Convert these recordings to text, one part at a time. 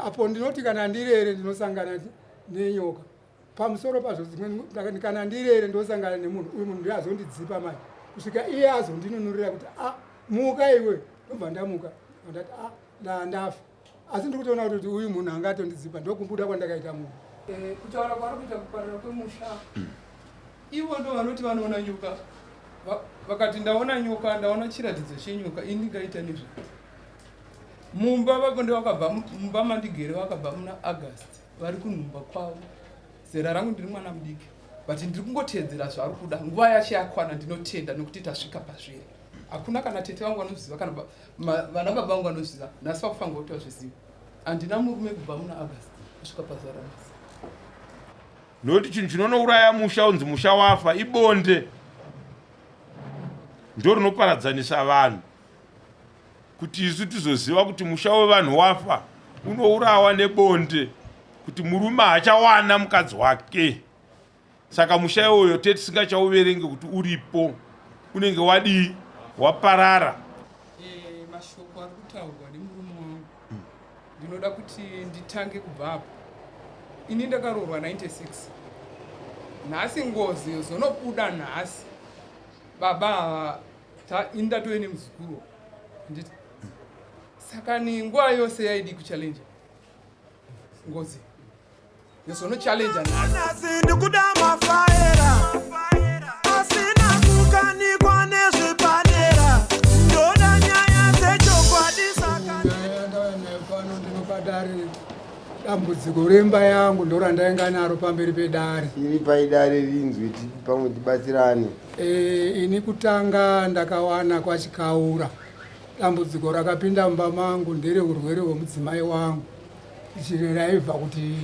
Apo ndinoti kana ndirere ndinosangana nenyoka. Pamusoro pazvo dzimwe kana ndirere ndosangana nemunhu uyu, munhu ndiye azondidzipa manje kusvika iye azondinunurira kuti a ah, muka iwe, ndobva ndamuka ndati a ah, ndafa, asi ndiri kutoona kuti uyu munhu anga atondidzipa, ndokubuda kwandakaita munhu. Eh, kutaura kwaari kuita kuparara kwemusha, ivo ndo vanoti vanoona nyoka, vakati ndaona nyoka, ndaona chiratidzo chenyoka, ini ndingaita nezve mumba vako? Ndo vakabva mumba mandigere, vakabva muna August, vari kunhumba kwavo. Zera rangu ndiri mwana mudiki, but ndiri kungoteedzera zvaari kuda. Nguva yacho yakwana, ndinotenda nekuti tasvika pazviri. Hakuna kana tete vangu vanozviziva, kana vana baba vangu vanozviziva. Nhasi vakufanirwa kuti vazviziva, handina murume kubva muna August kusvika pazuva ranhasi. Nokuti chinhu chinonouraya musha, unzi musha wafa, ibonde, ndo rinoparadzanisa vanhu. Kuti isu tizoziva kuti musha wevanhu wafa, unourawa nebonde, kuti murume haachawana mukadzi wake, saka musha iwoyo te tisingachauverenge kuti uripo, unenge wadii? Waparara. E, mashoko ari kutaurwa nemurume wangu, ndinoda kuti nditange kubva apo. Ini ndakaroorwa 96. Nhasi ngozi yozonobuda nhasi, baba ava ini ndatove nemuzukuru, handiti? Saka ni nguva yose yaidi kuchallenge ngozi yozonochallenge nhasi. Ndikuda mafaera asina kukanikwa nezvipanera, ndoda nyaya dzechokwadi. Saka nyaya ndauya nayo pano, ndinopa dare dambudziko remba yangu, ndorandainga naro pamberi pedare. Iri paidare rinzwi, pamwe tibatsirane. E, ini kutanga ndakawana kwaChikaura. Dambudziko rakapinda mumba mangu ndere urwere hwemudzimai wangu. Raibva kuti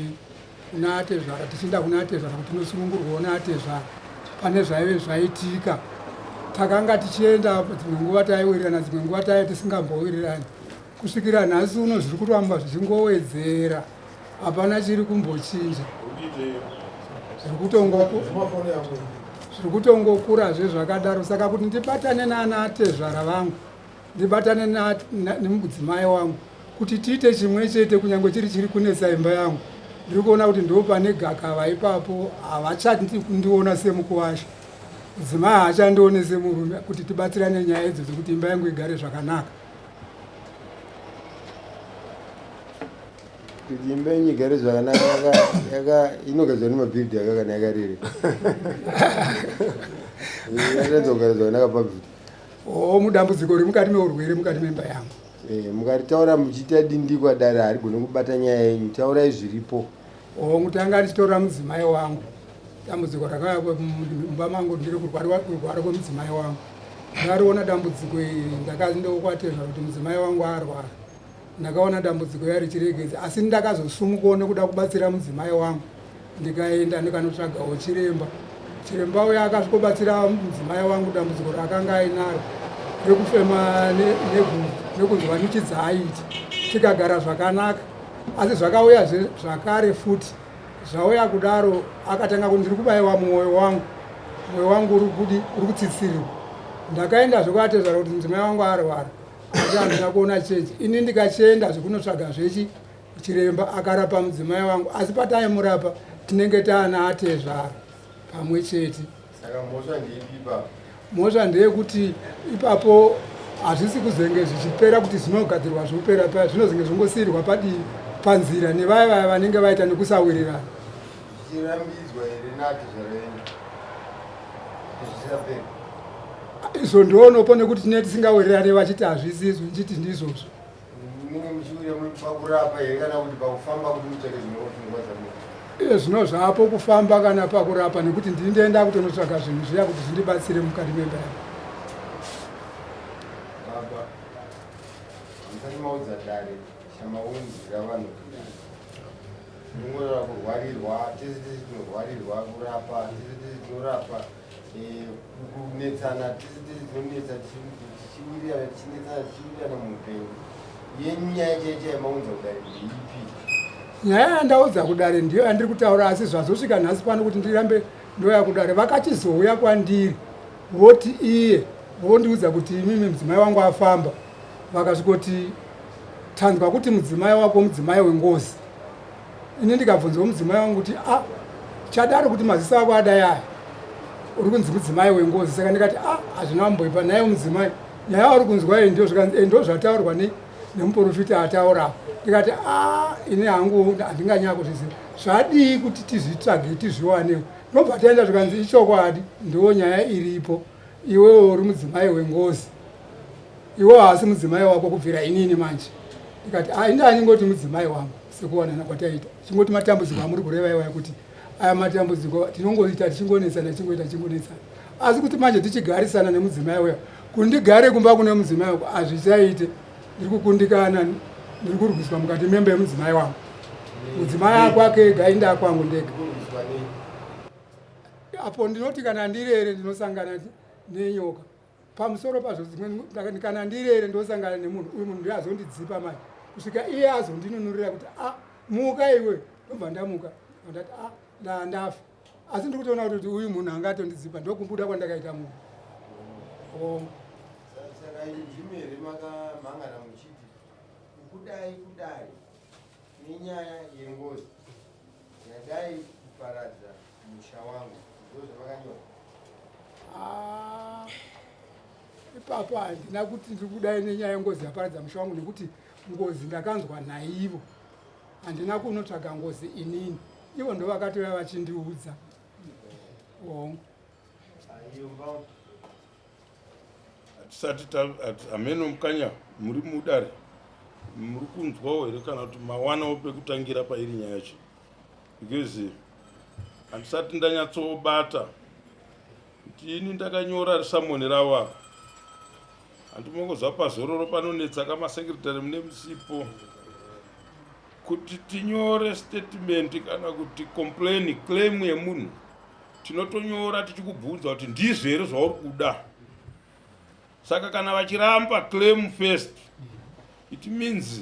kuna atezvara, tichienda kuna atezvara kuti tinosunungurwawo naatezvara pane zvaive zvaitika. Takanga tichienda, dzimwe nguva taiwirirana, dzimwe nguva taive tisingambowirirani, kusvikira nhasi uno zviri kuramba zvichingowedzera, hapana chiri kumbochinja, zviri kutongokurazve zvakadaro. Saka kuti ndibatane naana atezvara vangu, ndibatane nemudzimai wangu kuti tiite chimwe chete, kunyange chiri kunetsa imba yangu, ndiri kuona kuti ndo pane gakava ipapo. Havachati kundiona semukuwasha, mudzimai haachandione semurume, kuti tibatsirane nyaya idzodzo kuti imba yangu igare zvakanaka. Kuti imba yenyu igare zvakanaka, inogadzirwa nemabhiridhi aka kana yakarere, yakaratidza kugara zvakanaka pabviti. O, mudambudziko riri mukati meurwere mukati memba yangu. Eh, mukaritaura muchiita dindikwa, dare harigone kubata nyaya yenyu. Taurai zviripo. O, mutanga ndichitora mudzimai wangu, dambudziko rakauya mumba mangu ndiri kurwara kwemudzimai wangu. Ndariona dambudziko iri, ndakazindokwatezva kuti mudzimai wangu arwara. Ndakaona dambudziko ya richiregedza, asi ndakazosumukawo nekuda kubatsira mudzimai wangu, ndikaenda ndikanotsvagawo chiremba. Chiremba uya akasvikobatsira mudzimai wangu dambudziko raakanga ainaro rekufema nekunzwa nyuchi dzaaiti, tikagara zvakanaka. Asi zvakauya zvakare futi, zvauya kudaro, akatanga kuti ndiri kubayiwa mumwoyo wangu, mwoyo wangu uri kudi uri kutsitsirirwa. Ndakaenda zvekuatezvara kuti mudzimai wangu arwara, asi handina kuona change. Ini ndikachienda zvekunotsvaga zvechi chiremba akarapa mudzimai wangu, asi pataimurapa tinenge taana atezvara pamwe chete. Saka mhosva ndeipi ipapo? Mhosva ndeyekuti ipapo hazvisi kuzenge zvichipera kuti zvinogadzirwa zvopera paya, zvinozenge zvongosiirwa padii panzira nevaya vaya vanenge vaita nekusawirirana. Zvichirambidzwa here naatezvara venyu zvisingaperi? Izvo ndoonopo nekuti tinenge tisingawirirane, vachiti hazvisi izvo, ndichiti ndizvozvo. Munenge muchiwira pakurapa here kana kuti pakufamba kuti mutsvake zvinopfungwa dzamunhu? Iye zvino zvapo kufamba kana pakurapa, nekuti ndini ndoenda kutonotsvaga zvinhu zviya kuti zvindibatsire mukati memba yangu. Baba, musati maudza dare chamaunzira vanhu kudare, munongorara kurwarirwa, tese tese tinorwarirwa, kurapa tese tese tinorapa, kunetsana tese tese tinonetsa, tichiwirirana, tichinetsana, tichiwirirana muupenyu. Yenyu nyaya chaiyo chaiyo maunza kudare ndeipi? Nyaya yandaudza kudare ndiyo yandiri kutaura, asi zvazosvika nhasi pano kuti ndirambe ndoya kudare, vakachizouya kwandiri voti iye vondiudza kuti imimi mudzimai wangu afamba, vakasvikoti Tanzwa kuti mudzimai wako mudzimai wengozi. Ini ndikabvunzwa mudzimai wangu kuti a ah, chadaro kuti maziso ako adai aya uri kunzi mudzimai wengozi. Saka ndikati a ah, hazvina kumboipa naye mudzimai nyaya yauri kunzwa iyi ndio zvikanzi eh, ndo zvataurwa ne nemuprofita ataura ndikati a ah, ini hangu handinganyanya kuzviziva zvadii kuti tizvitsvage tizviwanewo ndobva taenda zvikanzi ichokwadi ndiwo nyaya iripo iwewo uri mudzimai wengozi iwe haasi mudzimai wako kubvira inini manje ndikati ah, ini andingoti mudzimai wangu sekuwanana kwataita chingoti matambudziko amuri kureva iwaya kuti aya matambudziko tinongoita tichingonetsana tichingoita tichingonetsana asi kuti manje tichigarisana nemudzimai uya kundigare kumba kune mudzimai wako hazvichaite ndiri kukundikana ndiri kurwiswa mukati memba yemudzimai wangu mudzimai akwake ega inda kwangu ndega apo ndinoti kana ndirere ndinosangana nenyoka pamusoro pazvo dzimwe kana ndirere ndosangana nemunhu uyu munhu ndiye azondidzipa manje kusvika iye azondinunurira kuti a ah, muka iwe ndobva ndamuka ndati a ah, ndaa ndafa asi ndiri kutoona kuti uyu munhu anga atondidzipa ndokumbuda kwandakaita munhu oh. Saka ndimi here makamhangana muchiti kudai kudai nenyaya yengozi yadai kuparadza musha wangu ndozvamakanyora? Ah, ipapo handina kuti ndiri kudai nenyaya yengozi yaparadza musha wangu nekuti ngozi ndakanzwa naivo handina kunotsvaga ngozi inini ivo ndo vakatouya vachindiudza hongu hatisati hameno mukanya muri mudare muri kunzwawo here kana kuti mawanawo pekutangira pairi nyaya yacho because handisati ndanyatsobata kuti ini ndakanyora samoni ravo ava handimongoziva pazororo panonetsa kamasekretary mune musipo kuti tinyore statement kana kuti complain claim yemunhu tinotonyora tichikubvunza kuti ndizvo here zvauri kuda saka kana vachiramba claim first it means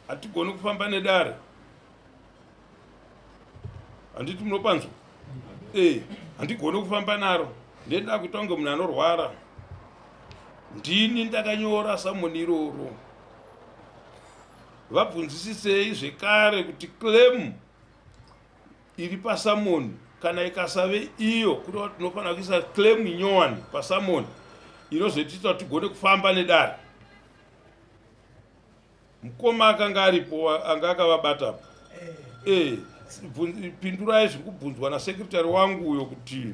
hatigoni kufamba nedare handiti munopanzwa e handigoni kufamba naro ndenda kuita kunge munhu anorwara ndini ndakanyora samoni iroro vabvunzisisei zvekare kuti claim iri pasamoni kana ikasave iyo kureva tinofanira kuisa claim nyowani pasamoni inozotiita kuti tigone kufamba nedare mukoma akanga aripo anga akavabata apo eh. eh pindurai zviri kubvunzwa nasekretary wangu uyo kuti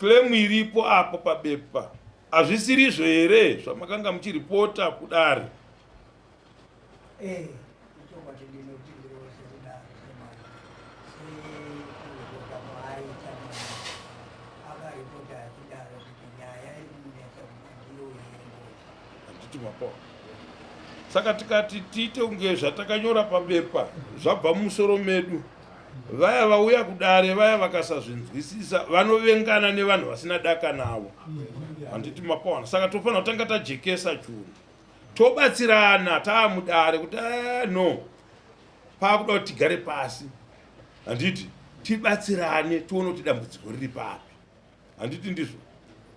claim iripo apo pabepa hazvisirizvo here zvamakanga muchiripota kudare Eh, ichokwadi ndinoti ndiri sekudaro semwana sekuripota kwaaita mwana akaripota achidaro kuti nyaya iri kunetsa kuti ndiyo yengozi handiti mapo saka tikati tiite kunge zvatakanyora pabepa zvabva mumusoro medu vaya vauya kudare vaya vakasazvinzwisisa vanovengana nevanhu vasina daka navo handiti mapawana saka tofanira kutanga tajekesa chunhu tobatsirana taamudare kuti ah, no paakuda kuti tigare pasi handiti tibatsirane tione kuti dambudziko riri papi handiti ndizvo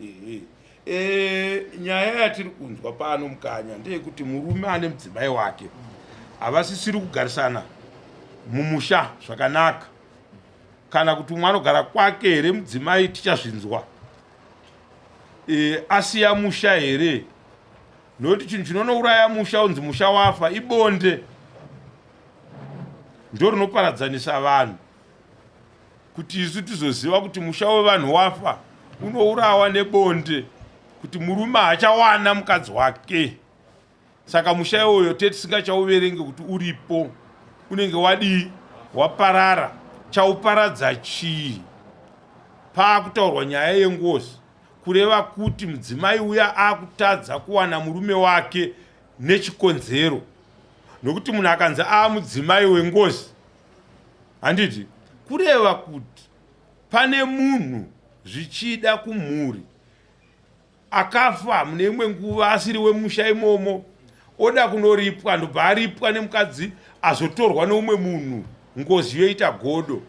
ehe e, nyaya yatiri kunzwa pano mukanya ndeyekuti murume ane mudzimai wake havasisiri kugarisana mumusha zvakanaka kana kuti umwe anogara kwake here mudzimai tichazvinzwa e, asiya musha here nokuti chinhu chinonouraya musha unzi musha wafa ibonde ndo rinoparadzanisa vanhu kuti isu tizoziva kuti musha wevanhu wafa unourawa nebonde kuti murume haachawana mukadzi wake saka musha iwoyo te tisingachauverenge kuti uripo unenge wadii waparara chauparadza chii paakutaurwa nyaya yengozi kureva kuti mudzimai uya akutadza kuwana murume wake nechikonzero nokuti munhu akanzi aamudzimai wengozi handiti kureva kuti pane munhu zvichida kumhuri akafa mune imwe nguva asiri wemusha imomo oda kunoripwa ndobva aripwa nemukadzi azotorwa neumwe munhu ngozi yoita godo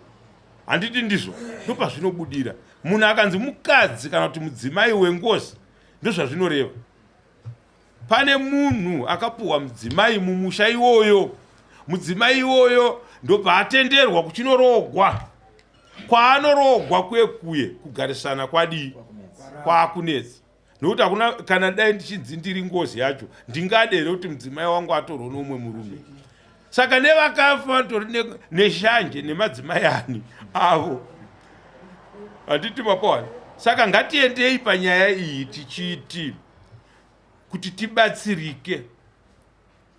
handiti ndizvo ndopazvinobudira munhu akanzi mukadzi kana kuti mudzimai wengozi ndozvazvinoreva. Pane munhu akapuhwa mudzimai mumusha iwoyo, mudzimai iwoyo ndobva atenderwa kuchinoroogwa. Kwaanoroogwa kuye kuye kugarisana kwadii? Kwakunetsa. Nokuti hakuna kana dai ndichinzi ndiri ngozi yacho ndingade here kuti mudzimai wangu atorwe noumwe murume. Saka nevakafa vatori neshanje nemadzimai ani avo. Handiti mapowana. Saka ngatiendei panyaya iyi tichiti kuti tibatsirike.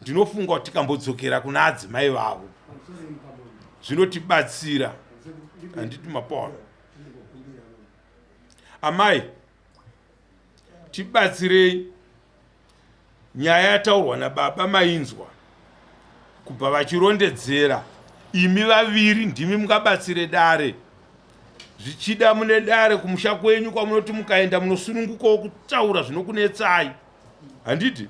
Ndinofunga kuti tikambodzokera kuna adzimai vavo zvinotibatsira. Handiti mapowana. Amai, tibatsirei nyaya yataurwa nababa mainzwa kubva vachirondedzera imi vaviri ndimi mungabatsire dare zvichida mune dare kumusha kwenyu kwamunoti mukaenda munosunungukawo kutaura zvinokunetsai handiti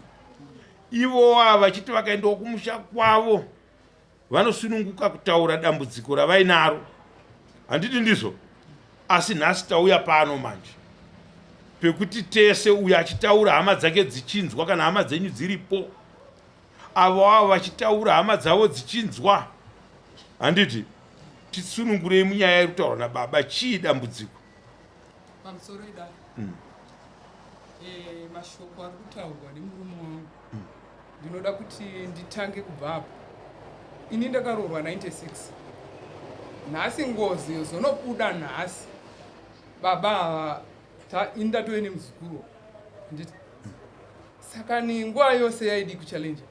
ivowa vachiti vakaendawo kumusha kwavo vanosununguka kutaura dambudziko ravainaro handiti ndizvo asi nhasi tauya pano manje pekuti tese uyo achitaura hama dzake dzichinzwa kana hama dzenyu dziripo avo avo vachitaura hama dzavo dzichinzwa handiti tisunungurei munyaya iri kutaurwa nababa chii dambudziko pamusoro idare mm. e, mashoko ari kutaurwa nemurume wangu mm. Ndinoda kuti nditange kubva apo. Ini ndakaroorwa 96. Nhasi ngozi yozonobuda nhasi. Baba ava ta ini ndatove nemuzukuru. Nditi saka ni nguva yose yaidi kuchallenge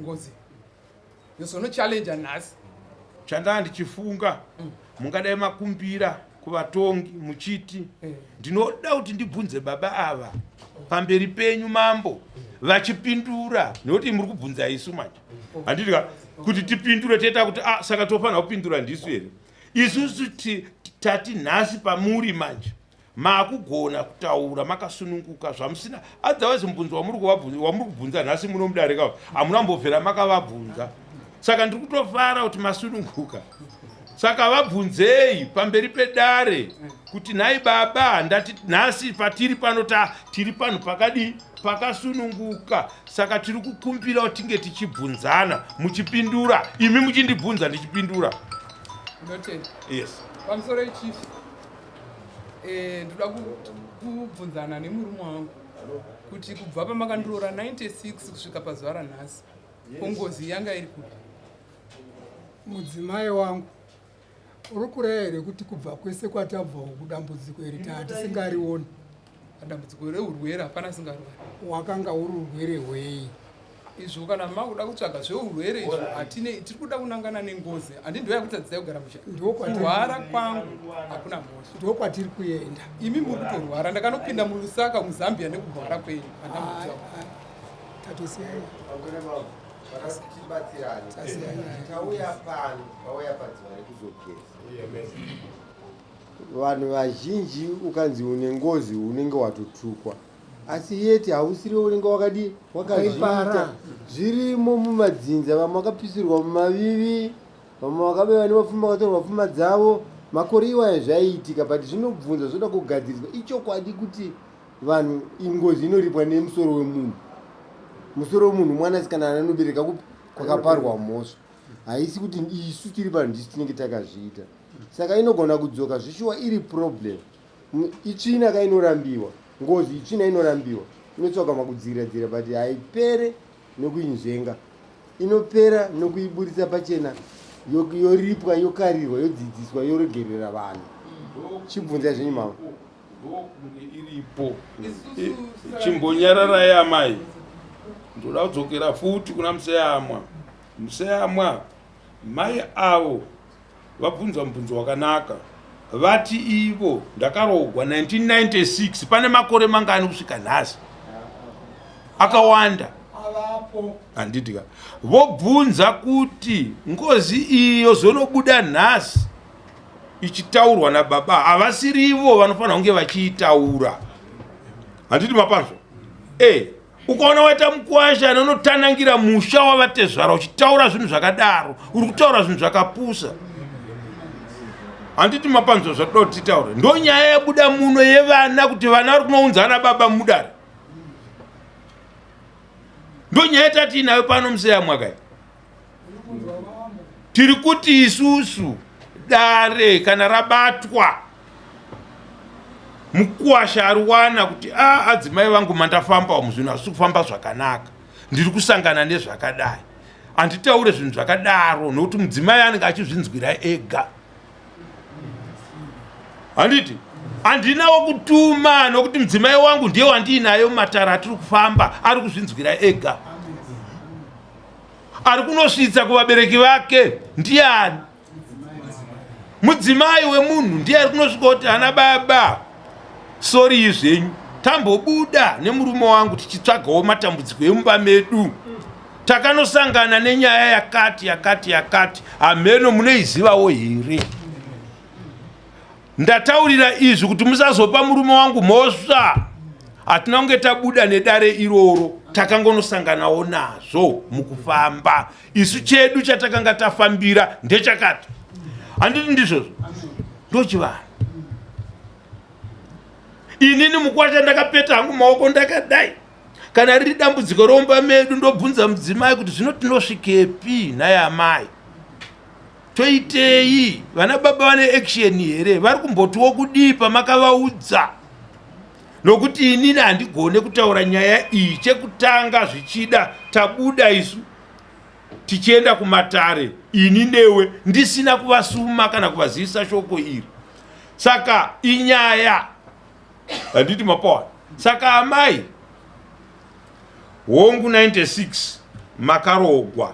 ngozi yozonochallenge nhasi. Chandaa ndichifunga mm. mungadai makumbira kuvatongi muchiti eh. ndinoda kuti ndibvunze baba ava pamberi penyu mambo vachipindura nekuti muri kubvunza isu manje handiti ka kuti tipindure toita kuti ah, saka tofanira kupindura ndisu here isusu tati nhasi pamuri manje Maakugona kutaura makasununguka zvamusina otherwise mubvunzo wamuri kuvabvunza wamuri kubvunza nhasi muno mudare ka hamuna kumbobvira makavabvunza saka ndiri kutofara kuti masununguka saka vabvunzei pamberi pedare kuti nhai baba ndati nhasi patiri pano ta tiri panhu pakadii pakasununguka saka tiri kukumbira kuti tinge tichibvunzana muchipindura imi muchindibvunza ndichipindura yes pamusoro chief Eh, ndoda kubvunzana nemurume wangu kuti kubva pamakandiroora 96 kusvika pazuva ranhasi ko ngozi yanga iri kupi mudzimai wangu uri kureva here kuti kubva kwese kwatabva uku dambudziko iri taa tisingarioni Dambudziko reurwere hapana asingarwari. Wakanga uri urwere hwei? Izvo kana makuda kutsvaga zveurwere izvo hatine tiri kuda kunangana nengozi. Handi ndiyo yakutadzisai kugara musha. Kurwara kwangu hakuna mhosva. Ndokwatiri kuenda. Imi muri kutorwara ndakanopinda muLusaka muZambia nekurwara kwenyu. Handambotaura. Tatosiyana. Tibatsirane. Tauya pano, tauya padziva rekuzogeza. Vanhu vazhinji ukanzi une ngozi unenge watotukwa asi yeti hausiriwe unenge wakadii wakazviita zvirimo mumadzinza vamwe vakapisirwa mumavivi vamwe vakabewa nemapfuma vakatorwa pfuma dzavo makore iwayo zvaiitika but zvinobvunza zvoda kugadziriswa ichokwadi kuti vanhu ingozi inoripwa nemusoro wemunhu musoro wemunhu mwanasikana anobereka kupi kwakaparwa mhosva haisi kuti isu tiri vanhu ndisu tinenge takazviita saka inogona kudzoka zvishuwa iri problem itsvina ka inorambiwa ngozi itsvina inorambiwa inotsvaga makudzira dzira but haipere nekuinzvenga inopera nekuiburitsa pachena yoripwa yokarirwa yodzidziswa yoregerera vanhu chibvunzai zvenyu mama ndokunge iripo chimbonyararai amai ndoda kudzokera futi kuna museyamwa museyamwa mai avo vabvunza mubvunzo wakanaka vati ivo ndakaroogwa 1996 pane makore mangani kusvika nhasi akawanda handiti ka vobvunza kuti ngozi iyo zonobuda nhasi ichitaurwa nababa havasirivo vanofanira kunge vachiitaura handiti mapanzwa e eh, ukaona waita mukwasha anonotanangira musha wavatezvara uchitaura zvinhu zvakadaro uri kutaura zvinhu zvakapusa handiti mapanzwa zvatoda kuti titaure ndo nyaya yabuda muno yevana kuti vana vari kunounza ana baba mudare. Ndonyaya yatatiinayo pano museyamwa kai. Tiri kuti isusu dare kana rabatwa mukuwasha ariwana kuti a ah, adzimai vangu mandafamba umu zvinhu hazvisi kufamba zvakanaka ndiri kusangana nezvakadai handitaure zvinhu zvakadaro nokuti mudzimai anenge achizvinzwira ega handiti handinawo kutuma nokuti mudzimai wangu ndiye wandiinaye mumatara atiri kufamba ari kuzvinzwira ega ari kunosvitsa kuvabereki vake ndiani mudzimai wemunhu ndiye ari kunosvika kuti ana baba sori zvenyu tambobuda nemurume wangu tichitsvagawo matambudziko emumba medu takanosangana nenyaya yakati yakati yakati hameno munoizivawo here Ndataurira izvi kuti musazopa murume wangu mhosva. Hatina kunge tabuda nedare iroro, takangonosanganawo nazvo mukufamba. Isu chedu chatakanga tafambira ndechakati. Handiti ndizvozvo? Ndochivanhu. Inini mukwasha ndakapeta hangu maoko ndakadai. Kana riri dambudziko romba medu ndobvunza mudzimai kuti zvino tinosvikepi nhai amai? Toitei? Vana baba vane action here? Vari kumbotiwo kudii pamakavaudza? Nokuti inini handigone kutaura nyaya iyi. Chekutanga zvichida tabuda isu tichienda kumatare ini newe ndisina kuvasuma kana kuvazivisa shoko iri. Saka inyaya handiti mapawana. Saka amai hongu 96 makarogwa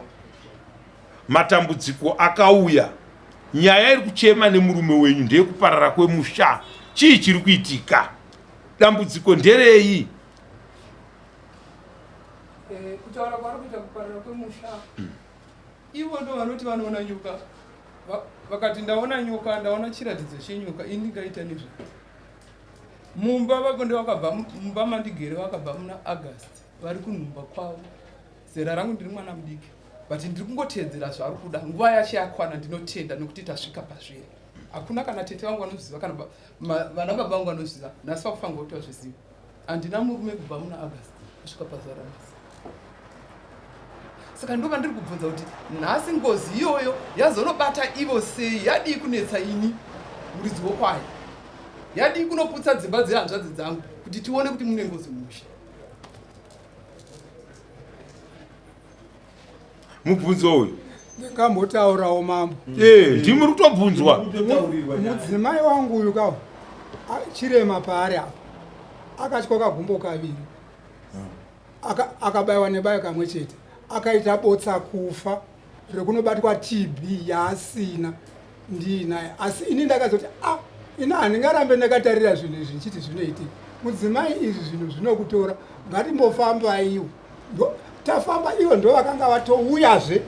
Matambudziko akauya. Nyaya iri kuchema nemurume wenyu ndeyekuparara kwemusha. Chii chiri kuitika? Dambudziko nderei? Eh, kutaura kwaari kuita kuparara kwemusha ivo ndo vanoti vanoona nyoka vakati ndaona nyoka ndaona chiratidzo chenyoka ini ndingaita nezve mumba vako ndovakabva mumba mandigere vakabva muna august vari kunhumba kwavo Zera rangu ndiri mwana mudiki but ndiri kungoteedzera zvaari kuda nguva yacho yakwana ndinotenda nekuti tasvika pazviri hakuna kana tete vangu vanozviziva kana vana baba vangu vanozviziva nhasi vakufanirwa kuti vazvizive handina murume kubva muna august kusvika pazuva ranhasi saka ndova ndiri kubvunza kuti nhasi ngozi iyoyo yazonobata ivo sei yadii kunetsa ini muridzi wokwayo yadii kunoputsa dzimba dzehanzvadzi dzangu kuti tione kuti mune ngozi mumusha Mubvunzo uyu ndingambotaurawo mambo. Eh, ndimi muri kutobvunzwa. Mudzimai wangu uyu kawo chirema paari apa akatyoka gumbo kaviri akabaiwa nebayo kamwe chete akaita botsa kufa rekunobatwa TB yaasina ndiinaye asi ini ndakazoti a ah, ini handingarambe ndakatarira zvinhu izvi ndichiti zvinoitika mudzimai izvi zvinhu zvinokutora ngatimbofambaiwo tafamba ivo ndo vakanga vatouyazve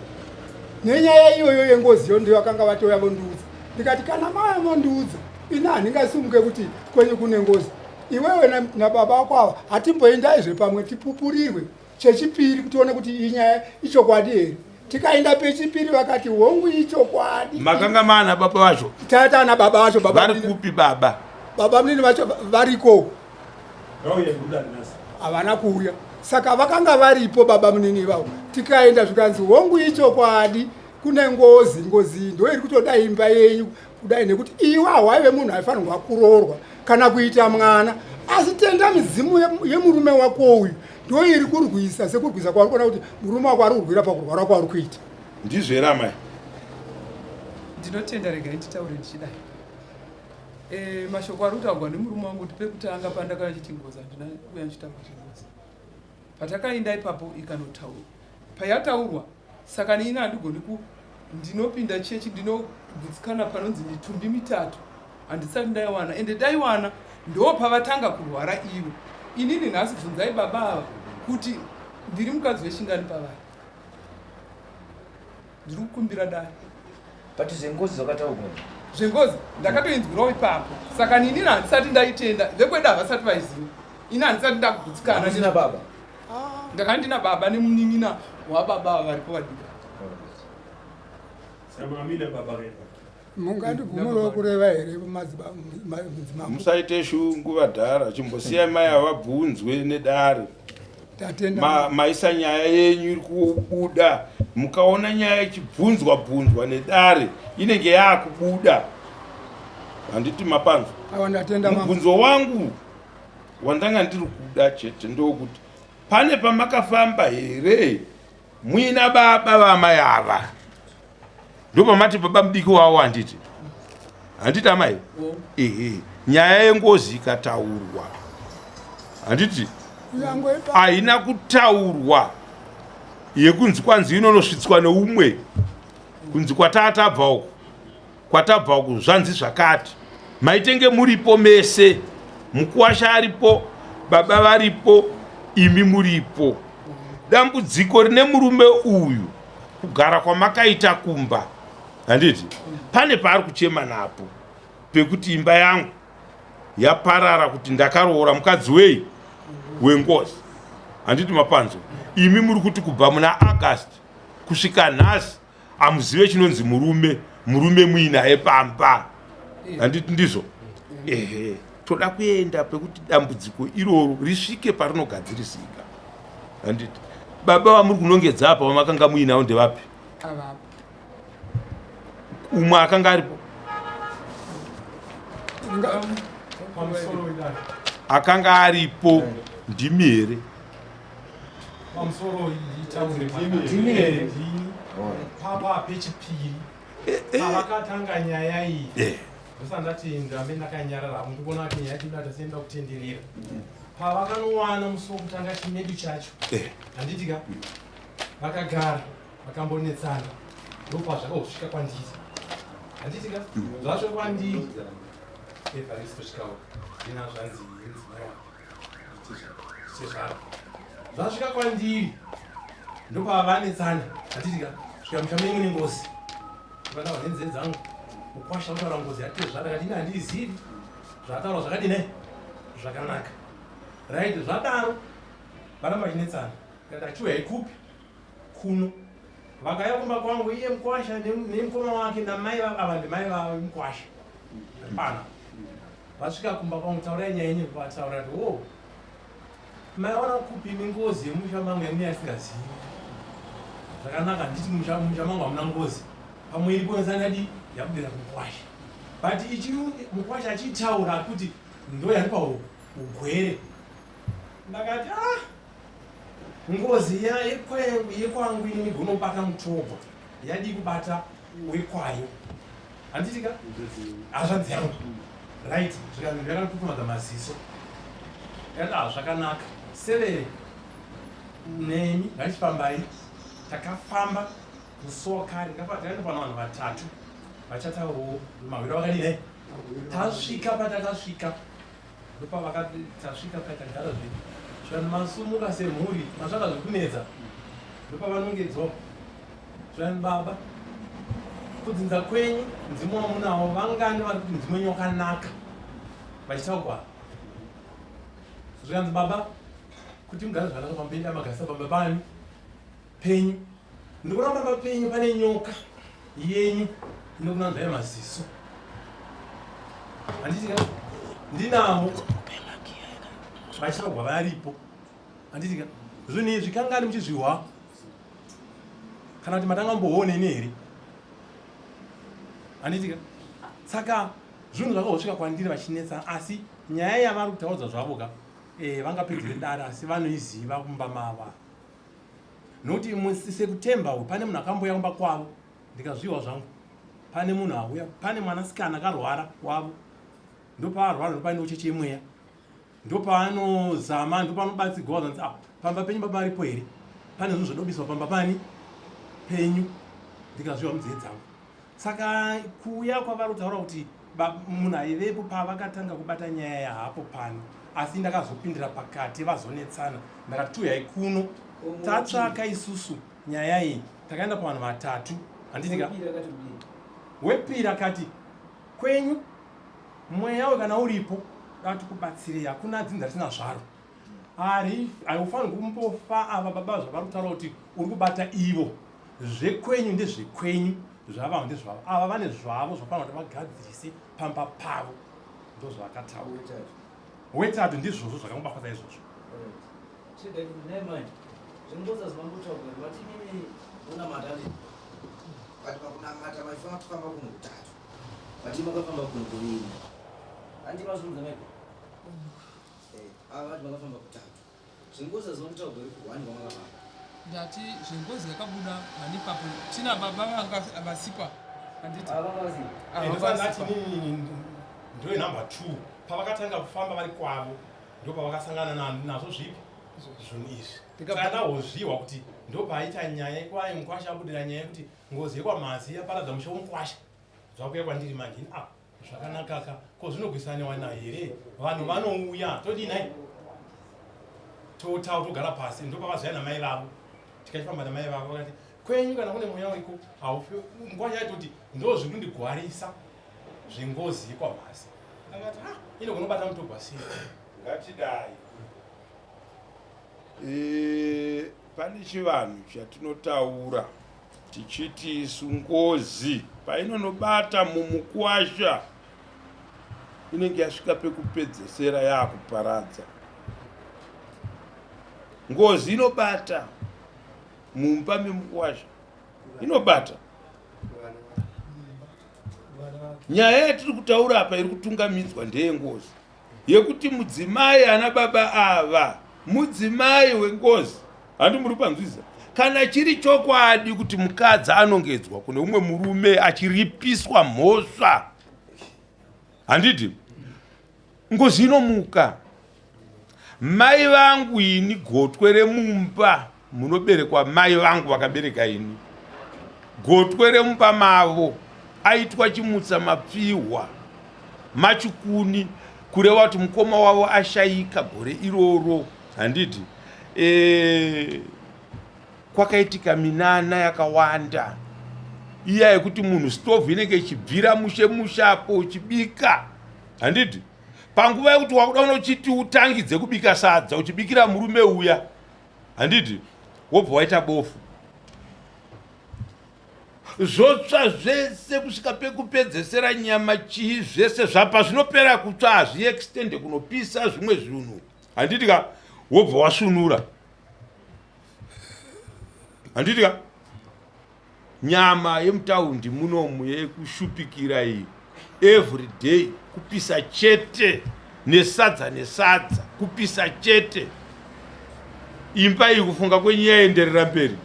nenyaya iyoyo yengozi yo ndo vakanga vatouya vondiudza ndikati kana maya mondiudza ini handingasumuke kuti kwenyu kune ngozi iwewe nababa wako ava hatimboendaizve pamwe tipupurirwe chechipiri kuti tione kuti iyi nyaya ichokwadi here tikaenda pechipiri vakati hongu ichokwadi makanga maana baba vacho tata ana baba vacho baba vari kupi baba baba munini vacho variko havana kuuya saka vakanga varipo baba munini ivavo tikaenda zvikanzi hongu ichokwadi kune ngozi ngozi iyi ndo iri kutoda imba yenyu kudai nekuti iwe hawaive munhu aifanirwa kuroorwa kana kuita mwana asi tenda midzimu yemurume wako uyu ndo iri kurwisa sekurwisa kwauri kuona kuti murume wako ari kurwira pakurwara kwauri kuita ndizvo here amai ndinotenda regai nditaure ndichidai e, mashoko ari kutaurwa nemurume wangu kuti pekutanga pandakauya chiti ngozi handina kuuya ndichitaura zvengozi patakainda ipapo ikanotaurwa payataurwa Saka ini handigoni ku ndinopinda chechi ndinogutsikana panonzi mitumbi mitatu handisati ndaiwana ende daiwana ndopavatanga kurwara ivo inini nhasi bvunzai baba ava kuti ndiri mukadzi wechingani pavari ndiri kukumbira dare but zvengozi zvakataurwa zvengozi ndakatoinzwirawo ipapo saka ninini handisati ndaitenda vekwedu havasati vaiziva ini handisati ndakugutsikana baba ndakanga ndina baba nemunin'ina wababa ava varipo vadiki mungandibvumirawo kureva here madzimambo musaite shungu vadhara chimbosiyai mai avabvunzwe nedare. Tatenda. Ma, maisa nyaya yenyu iri kubuda mukaona nyaya ichibvunzwa bvunzwa nedare inenge yaakubuda handiti mapanzwa Awa ndatenda mambo. mubvunzo wangu wandanga ndiri kuda chete ndokuti pane pamakafamba here muina baba vamai ava ndopamati baba mudiki wavo handiti handiti amai ehe nyaya yengozi ikataurwa handiti haina kutaurwa yekunzi kwanzi inonosvitswa neumwe kunzi kwatatabva uku kwatabva uku zvanzi zvakati maitenge muripo mese mukuwasha aripo baba varipo imi muripo dambudziko rine murume uyu kugara kwamakaita kumba handiti pane paari kuchema napo pekuti imba yangu yaparara kuti ndakaroora mukadzi wei wengozi handiti mapanzo imi muri kuti kubva muna august kusvika nhasi hamuzive chinonzi murume murume muinaye pamba handiti ndizvo ehe toda kuenda pekuti dambudziko iroro risvike parinogadzirisika handiti baba vamuri kunongedza apa vamakanga muinawo ndevapi umwe akanga aripo akanga aripo ndimi here pamusoro nditaure papa pechipiri eh, eh. pavakatanga nyaya iyi eh. ndosandati ndambe ndakanyarara hangu ndikuona kuti nyaya tinoda tasiyenda kutenderera pavakanowana musi wokutanga chimedu chacho handiti ka vakagara vakambonetsana ndopazvakazosvika kwandiri handiti ka zvasvika kwandiri evaristo chikawo ndina zvanzi mudzimai wangu sezvaro zvasvika kwandiri ndopavanetsana handiti ka svika musha menyu mune ngozi vana vanenzee dzangu mukwasha kutaura ngozi yatezvara kati ini handiizivi zvataura zvakadine zvakanaka right zvadaro vana vachinetsana kati achiuya ikupi kuno vakauya kumba kwangu iye mukwasha nemukoma wake namai ava ndimai vavo mukwasha pana vasvika kumba kwangu taurai nyaya yenyu vataura kuti o oh, maiona kupi imi ngozi yemusha mangu yamune yasingazivi zvakanaka handiti musha mangu hamuna ngozi pamwe iri kuonesa ndadi yabudira kumukwasha but ichi mukwasha achitaura kuti ndo yaripa ugwere ndakati ah ngozi yekwangu ini migonobata mutobwa yadii kubata wekwayo handiti ka hazvanzi yangu right zvikanzi ndakanokukumadza maziso ndikati ah zvakanaka severe nemi ngatichifambai takafamba musi wakare takaenda vanhu vatatu vachataurawo mahwiro vakadii tasvika patakasvika ndopavakati tasvika patagara zvedu zvanhu masumuka semhuri masvaka zvekunetsa ndopavanongedzwa zvanhu baba kudzinza kwenyu mudzimu wamunawo vangani vari kuti mudzimu wenyu wakanaka vachitaugwa zvikanzi baba kuti mugare zvakanaka pamberi amagarisa pamba pani penyu ndikuona pamba penyu pane nyoka yenyu inokunanzvai maziso handiti ka ndinavo vachirogwa varipo handiti ka zvinhu izvi kangani muchizvihwa kana kuti matanga mbooneni here handiti ka saka zvinhu zvakazosvika kwandiri vachinetsa asi nyaya yavari kutaudza zvavo ka eh, vangapedzere dare asi vanoiziva kumba mava nokuti sekutemba uyu pane munhu akambouya kumba kwavo ndikazviwa zvangu pane munhu auya pane mwanasikana akarwara wavo ndopaarwara ndopaine ucheche mweya ndopaanozama ndopaanobatsigwa zanzi ah, pamba penyu baba aripo here pane zvinhu zvodobiswa pamba pani penyu ndikazviwa munzee dzangu Saka kuuya kwavari kutaura kuti munhu aivepo pavakatanga kubata nyaya yahapo pano asi ndakazopindira pakati vazonetsana ndakati tuyai kuno tatsvaka isusu nyaya iyi takaenda pavanhu vatatu handiti ka wepiri akati kwenyu mweya uyu kana uripo dati kubatsirei hakuna dzinza risina zvaro ari haufanirwi kumbofa ava baba zvavari kutaura kuti uri kubata ivo Zvekwenyu ndezvekwenyu zvavavo ndezvavo ava vane zvavo zvafanira kuti vagadzirise pamba pavo ndozvaakataura wetatu ndizvozvo zvakangobatwa saizvozvo. But pakunamata maifana kufamba kunhu kutatu but makafamba kunhu kuviri handi mazvinza meko eh, ava vati makafamba kutatu zvengozi hazina kutaurwa iri kuhwani kwamakafamba ndati zvengozi yakabuda mani papo tina baba vanga vasikwa handiti ndati nini ndoye number two pavakatanga kufamba vari kwavo ndopavakasangana nazvo zvipi zvinhu izvi saka ndahozvihwa kuti ndopaaita nyaya yekwai mukwasha abudira nyaya yekuti ngozi yekwamhazi yaparadza musha womukwasha zvakuya kwandiri manje ini ah zvakanakaka ko zvinogwisaniwa here vanhu vanouya todii nhai totau togara pasi ndopavazoya namai vavo tikachifamba namai vavo vakati kwenyu kana kune mweya uriko haufi nguva yaitoti ndo zviri kundigwarisa zvengozi yekwamhasi akati ha ah, ine kunobata mutogwa sei ngatidai e, pane chivanhu chatinotaura tichiti isu ngozi painonobata mumukwasha inenge yasvika pekupedzesera yaakuparadza ngozi inobata mumba memukwasha inobata nyaya yatiri kutaura apa iri kutungamidzwa ndeyengozi yekuti mudzimai ana baba ava mudzimai wengozi handi muri panzwisa kana chiri chokwadi kuti mukadzi anongedzwa kune umwe murume achiripiswa mhosva handiti ngozi inomuka mai vangu ini gotwe remumba munoberekwa mai vangu vakabereka ini gotwe remumba mavo aitwa chimutsa mapfihwa machikuni kureva kuti mukoma wavo ashaika gore iroro handiti e, kwakaitika minana yakawanda iya yekuti munhu stovhu inenge ichibvira mushe mushe apo uchibika handiti panguva yekuti wakuda unochiti utangidze kubika sadza uchibikira murume uya handiti wobva waita bofu zvotsva zvese kusvika pekupedzesera nyama chii zvese zvapa zvinopera kutsva hazviextende kunopisa zvimwe zvinhu handiti ka wobva wasvunura handiti ka nyama yemutaundi munomu yekushupikira iyi every day kupisa chete nesadza nesadza kupisa chete imba iyi kufunga kwenyu yaienderera mberi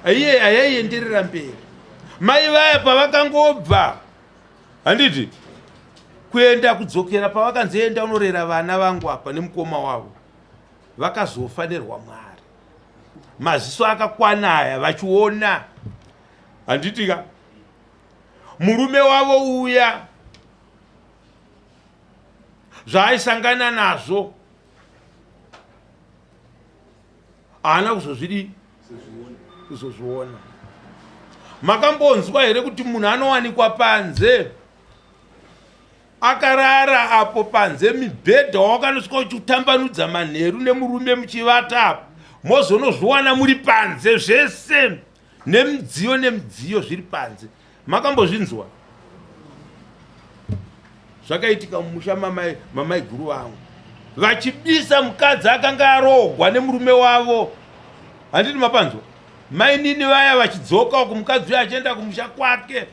iye ayaienderera mberi mai vaya pavakangobva handiti kuenda kudzokera pavakanzi enda unorera vana vangu apa nemukoma wavo vakazofa nerwamwari maziso akakwana aya vachiona handitika murume wavo uya zvaaisangana nazvo haana kuzozvidii kuzozviona makambonzwa here kuti munhu anowanikwa panze Akarara apo panze mibhedha wawakanosvika uchiutambanudza manheru nemurume muchivata apo mozonozviwana muri panze zvese nemidziyo nemidziyo zviri panze makambozvinzwa zvakaitika mumusha mamai mamaiguru vangu vachibisa mukadzi akanga aroogwa nemurume wavo handiti mapanzwa mainini vaya vachidzoka uku mukadzi uyo achienda kumusha kwake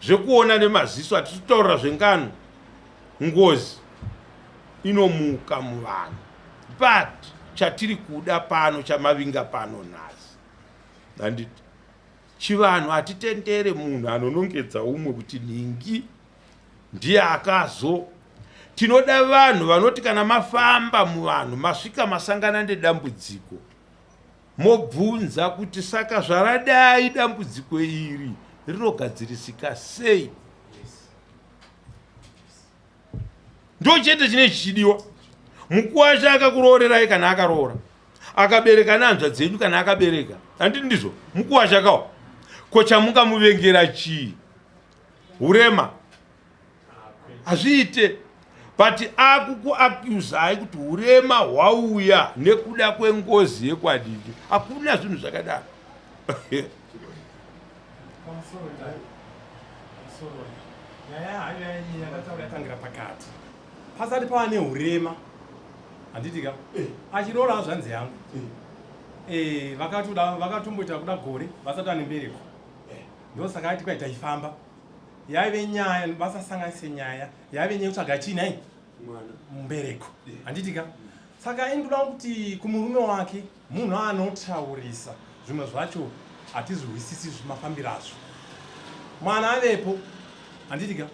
Zvekuona nemaziso hatisi kutaurira zvengano. Ngozi inomuka muvanhu but chatiri kuda pano chamavinga pano nhasi handiti chivanhu hatitendere munhu anonongedza umwe kuti nhingi ndiye akazo tinoda vanhu vanoti kana mafamba muvanhu masvika masangana nedambudziko Mobvunza kuti saka zvaradai dambudziko iri rinogadzirisika sei? Ndo chete chine chichidiwa. Mukuwasha akakuroorerai kana akaroora, akabereka nehanzvadzi yenyu kana akabereka, handiti ndizvo? Mukuwasha kawo, ko chamungamuvengera chii? Urema hazviite but akukuaccusai kuti urema hwauya nekuda kwengozi yekwadiki hakuna zvinhu zvakadaro nyaya hayo yakataura yatangira pakati pasati pava neurema Handiti ka? Achiroora hanzvanzi yangu. Eh, vakatoda vakatomboita kuda gore vasati vane mbereko. Ndosaka ati kwai taifamba. Yaive nyaya vasasanganise nyaya yaive nyaya yekutsvaga chii nhai? Mbereko. Handiti ka? Saka ini ndoda kuti kumurume wake munhu anotaurisa zvimwe zvacho hatizvihwisisi mafambiro azvo. Mwana avepo handiti ka?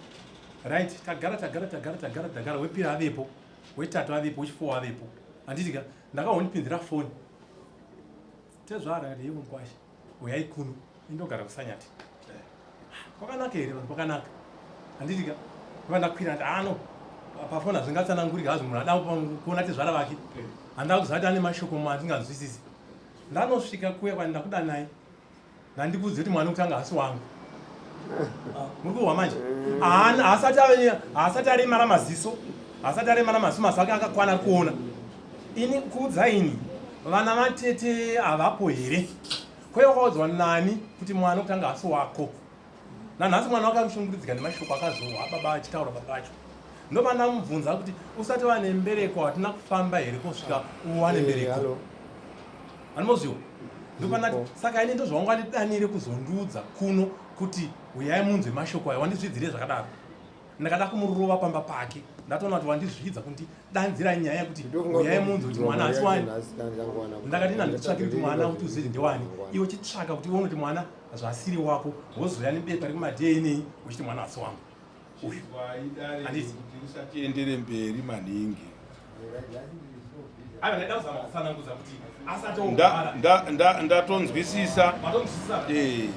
Right, tagara tagara tagara tagara tagara wepiri avepo, wetatu avepo, wechifour avepo. Handiti ka? Ndakahondipinzira foni. Tezvara akati yebo mkwasha. Uyai kuno. Indogara kusanyati. Kwakanaka here vanhu kwakanaka. Handiti ka? Ndobva ndakwira ndati ah no. Pafoni hazvingatsanangurika hazvo munhu ada kuona tezvara vake. Handida kuziva kuti ane mashoko mandinganzwisisi. Ndanosvika kuya kwani ndakudanai. Ndandikuudze kuti mwana wekutanga haasi wangu. Muri kuhwa manje? Haasati ave haasati aremara maziso. Haasati aremara maziso maziso ake akakwana kuona. Ini kuudza ini vana vatete havapo here? Kwaiva kwaudzwa nani kuti mwana wekutanga haasi wako? Nanhasi mwana wake akushungurudzika nemashoko akazohwa baba achitaura baba vacho. Ndobva ndamubvunza kuti usati wane mbereko hatina kufamba here kusvika uwane eh, mbereko. Anozviwa. Ndobva ndati saka ini ndozvaungandidanire kuzondiudza kuno kuti uyai munzwe mashoko ayo wandizvidzire zvakadaro. Ndakada kumurova pamba pake ndatoona kuti wandizvidza kundidanzira nyaya yekuti uyai munzwe kuti mwana asi wani. Ndakati ndanditsvakire kuti mwana kuti uzive ndewani iwe chitsvaka kuti uone kuti mwana zvasiri wako wozouya nebepa rekumaDNA uchiti mwana asi wangu. Uyu handiti usatiendere mberi maningi. Ndatonzwisisa eh.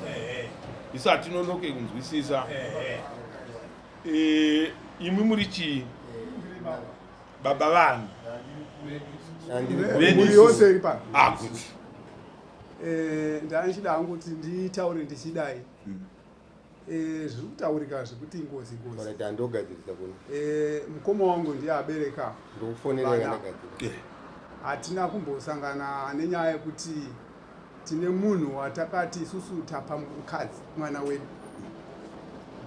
isu hatinonoke kunzwisisa eh, imwi muri chii baba vanhu mhuri yose iri pano ah, good eh, ndanichida hangu kuti nditaure ndichidai hmm. Eh, zviri kutaurika zvekuti ngozi ngozi Alright, andogadzirisa kuno. Eh, mukoma wangu ndiye abereka Ndokufonera vana. ndagadzira. Hatina kumbosangana nenyaya yekuti tine munhu watakati isusu tapa mukadzi mwana wedu.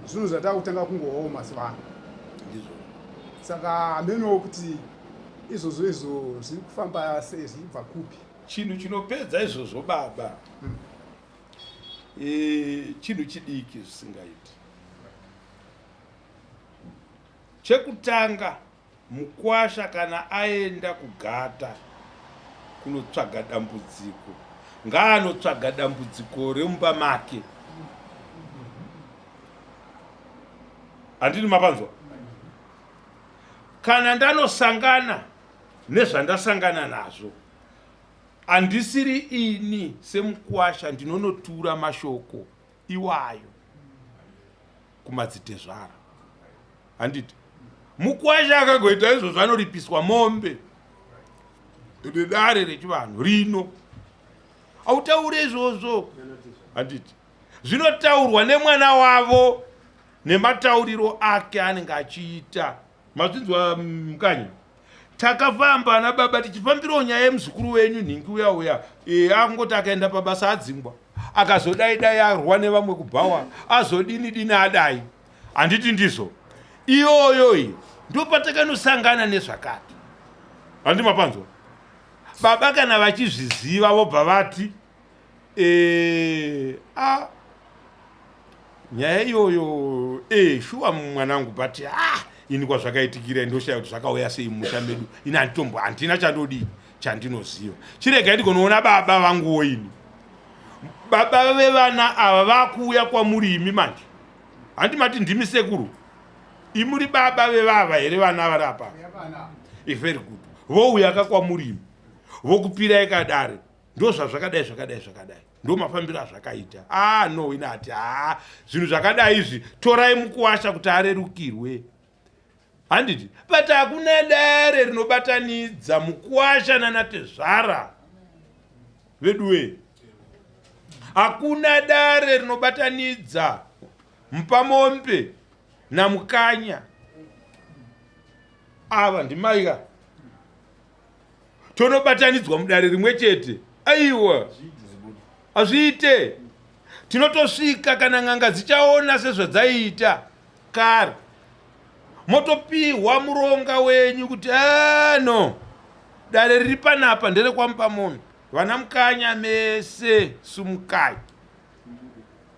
Zvinhu zvatakutanga kungowawo mazuva ano. Ndizvo. Saka hamenowo kuti izvozvo izvo zviri kufamba sei zvichibva kupi. Chinhu chinopedza izvozvo baba. E, chinhu chidiki zvisingaiti. Chekutanga, mukwasha kana aenda kugata kunotsvaga dambudziko, ngaanotsvaga dambudziko remumba make. Handini mapanzwa? Kana ndanosangana nezvandasangana nazvo, Handisiri ini semukwasha ndinonotura mashoko iwayo kumadzitezvara. Handiti mukwasha akagoita izvozvo anoripiswa mombe nedare rechivanhu rino. Hautaure izvozvo handiti zvinotaurwa nemwana wavo nematauriro ake anenge achiita. Mazvinzwa Mukanya? Takafamba ana baba tichifambirawo nyaya yemuzukuru wenyu nhingi uya uya e, akungoti akaenda pabasa adzingwa akazodai dai arwa nevamwe kubhawa azodini dini adai handiti ndizvo iyoyo iyi ndopatakanosangana nezvakati handi mapanzwa baba kana vachizviziva vobva vati Eh, ah, nyaya iyoyo eh, shuwa mwanangu but ah, ini kwazvakaitikira ndoshaya kuti zvakauya sei mumusha medu ini handitombo handina chandodii chandinoziva chiregai ndigonoona baba vanguwo ini baba vevana ava vakuuya kwamuri imi manje handi mati ndimi sekuru imuri baba vevava here vana vari apa very good vouya ka kwamuri imi vokupirai kadare ndozvazvakadai zvakadai zvakadai ndo mafambiro azvakaita ah no ina ati haa zvinhu zvakadai izvi torai mukuwasha kuti arerukirwe handiti but hakuna dare rinobatanidza mukuwasha nanatezvara veduwee hakuna dare rinobatanidza mupamombe namukanya ava ndimaika tonobatanidzwa mudare rimwe chete aiwa hazviite tinotosvika kana n'anga dzichaona sezvadzaiita kare motopihwa muronga wenyu kuti ano ah, Dare riri panapa nderekwaMupamombe. Vana Mukanya mese sumukai.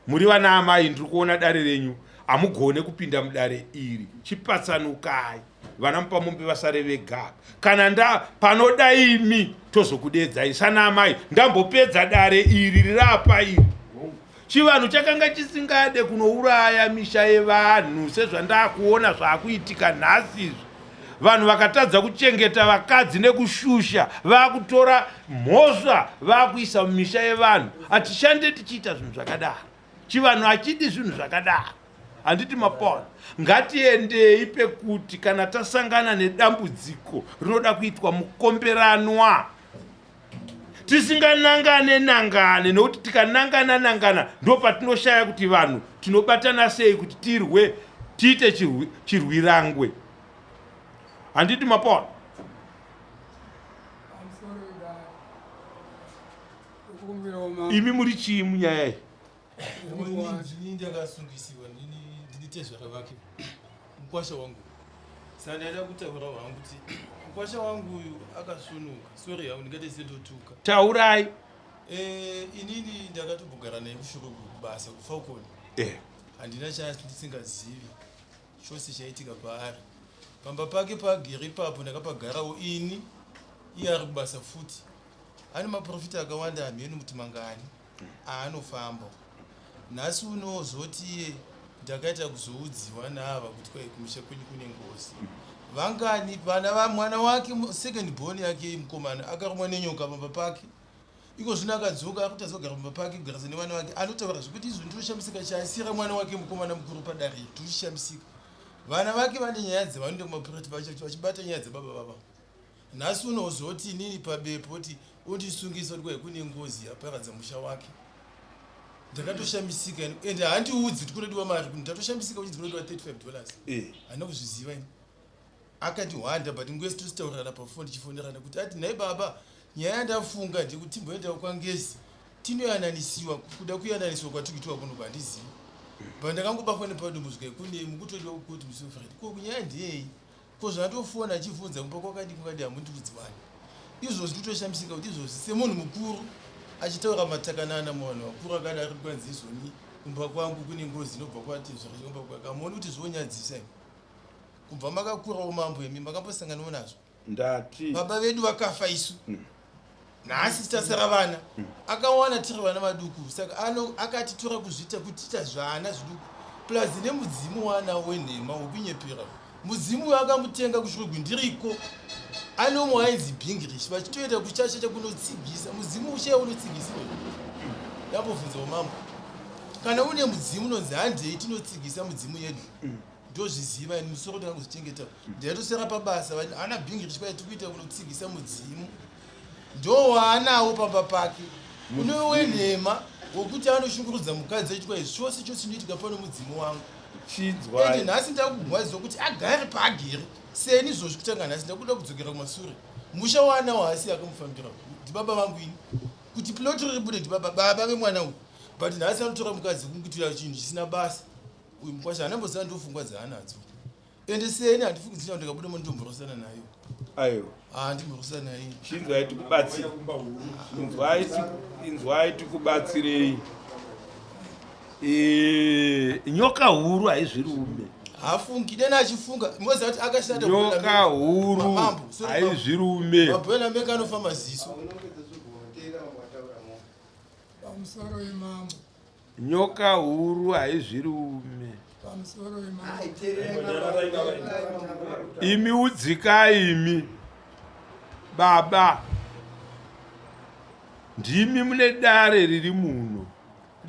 Muri vana amai ndiri kuona dare renyu hamugone kupinda mudare iri. Chipatsanukai. Vana Mupamombe vasare vega. Kana nda panoda imi tozokudedzai sana amai ndambopedza dare iri rirapa iri. Chivanhu chakanga chisingade kunouraya misha yevanhu sezvandakuona zvakuitika nhasi izvi. Vanhu vakatadza kuchengeta vakadzi nekushusha vakutora mhosva vakuisa mumisha yevanhu. Hatishande tichiita zvinhu zvakadaro. Chivanhu hachidi zvinhu zvakadaro. Handiti mapona. Ngatiendei pekuti kana tasangana nedambudziko rinoda kuitwa mukomberanwa tisinganangane nangane nokuti tikanangana nangana ndo patinoshaya kuti vanhu tinobatana sei kuti tirwe tiite chirwirangwe handiti mapona imi muri chii munyaya iyi Ndini ndakasungisiwa ndini tezvara vake mukwasha wangu saka ndaida kutaura hangu kuti mukwasha wangu uyu akasvunuka sorry hangu ndingaite sendotuka taurai eh, inini ndakatombogara naye kushuro kubasa kufalcon eh. handina chandisingazivi chose chaitika paari pamba pake paagere ipapo ndakapagarawo ini iye ari kubasa futi ane maprofita akawanda hamheno kuti mangani aanofamba nhasi unozoti iye ndakaita kuzoudziwa naava kuti kwai kumusha kwenyu kune ngozi vangani vana vamwana wake second born yake mukomana akarumwa nenyoka pamba pake iko zvino akadzoka akutadza kugara pamba pake kugarisa nevana vake anotaura zvekuti izvo ndinoshamisika chaasira mwana wake mukomana mukuru padare tinoshamisika vana vake vane nyaya dzavanoenda kumaprofita vachibata nyaya dzababa vava Nhasi unozoti inini pabepo kuti ondisungisa kuti kwai kune ngozi yaparadza musha wake. Ndakatoshamisika ini and handiudzi kuti kunodiwa mari kuti ndatoshamisika kuti kunodiwa 35 dollars. Eh. Handina kuzviziva ini. Akandihwanda but nguva yese tositaurirana pafoni tichifonerana kuti ati nhai baba nyaya yandafunga ndekuti timboendawo kwaNgezi tinoyananisiwa kuda kuyananisiwa kwatiri kuitiwa kuno handizivi. But ndakangobatwa nepadumbu zvikai kune mukutodiwa kukoti musi weFriday. Ko nyaya ndeyei? Ko zvaatofona achivhunza kumba kwakadii kwakadii hamundiudzi wani. Izvozvi ndikutoshamisika kuti izvozvi semunhu mukuru achitaura matakanana muvanhu vakuru akadaro kwanzi izvoni kumba kwangu kune ngozi inobva kwati zvakati kumba kwake hamuoni kuti zvonyadzisa imi kubva makakurawo mambo imi makambosanganawo nazvo ndati baba vedu vakafa isu mm. nhasi tasara vana mm. akawana tiri vana vaduku saka ano akatitora kuzviita kutiita zvana zviduku plus nemudzimu wana wenhema wekunyepera mudzimu uyo akamutenga kushurugwi ndiriko anomwe ainzi bingrish vachitoenda kuchashacha kunotsigisa mudzimu ucheya unotsigisa ndambobvunza wamambo kana une mudzimu unonzi handei tinotsigisa mudzimu yedu mm. ndozviziva ini musoro ndanga kuzvichengeta ndaitosera pabasa ana bhingi richikwaye tikuita kunotsigisa mudzimu ndowaanawo pamba pake une wenhema wokuti anoshungurudza mukadzi achitwa izvi chose chose chinoitika pano mudzimu wangu ende nhasi ndakugwadziwa kuti agare paagere seni izvozvi kutanga nhasi ndakuda kudzokera kumasure musha waanawo haasi akamufambira ndibaba vangu ini kuti plot riribude ndibaba baba vemwana uyu but nhasi anotora mukadzi kunguitira chinhu chisina basa uyu mukwasha haana mboziva ndofungwa dzaanadzo ende seni handifungi dzina ndikabuda mo ndomborosana nayo aiwa ah, ndimborosana naye chinzwai tikubatsire inzwai tikubatsirei eh, nyoka huru haizvirume hafungi dena achifunga moziva kuti akashata nyoka huru haizvirume mabhoela meka anofa maziso pamusoro imambo Nyoka huru haizvirume. Imi udzikai imi baba, ndimi mune dare riri muno,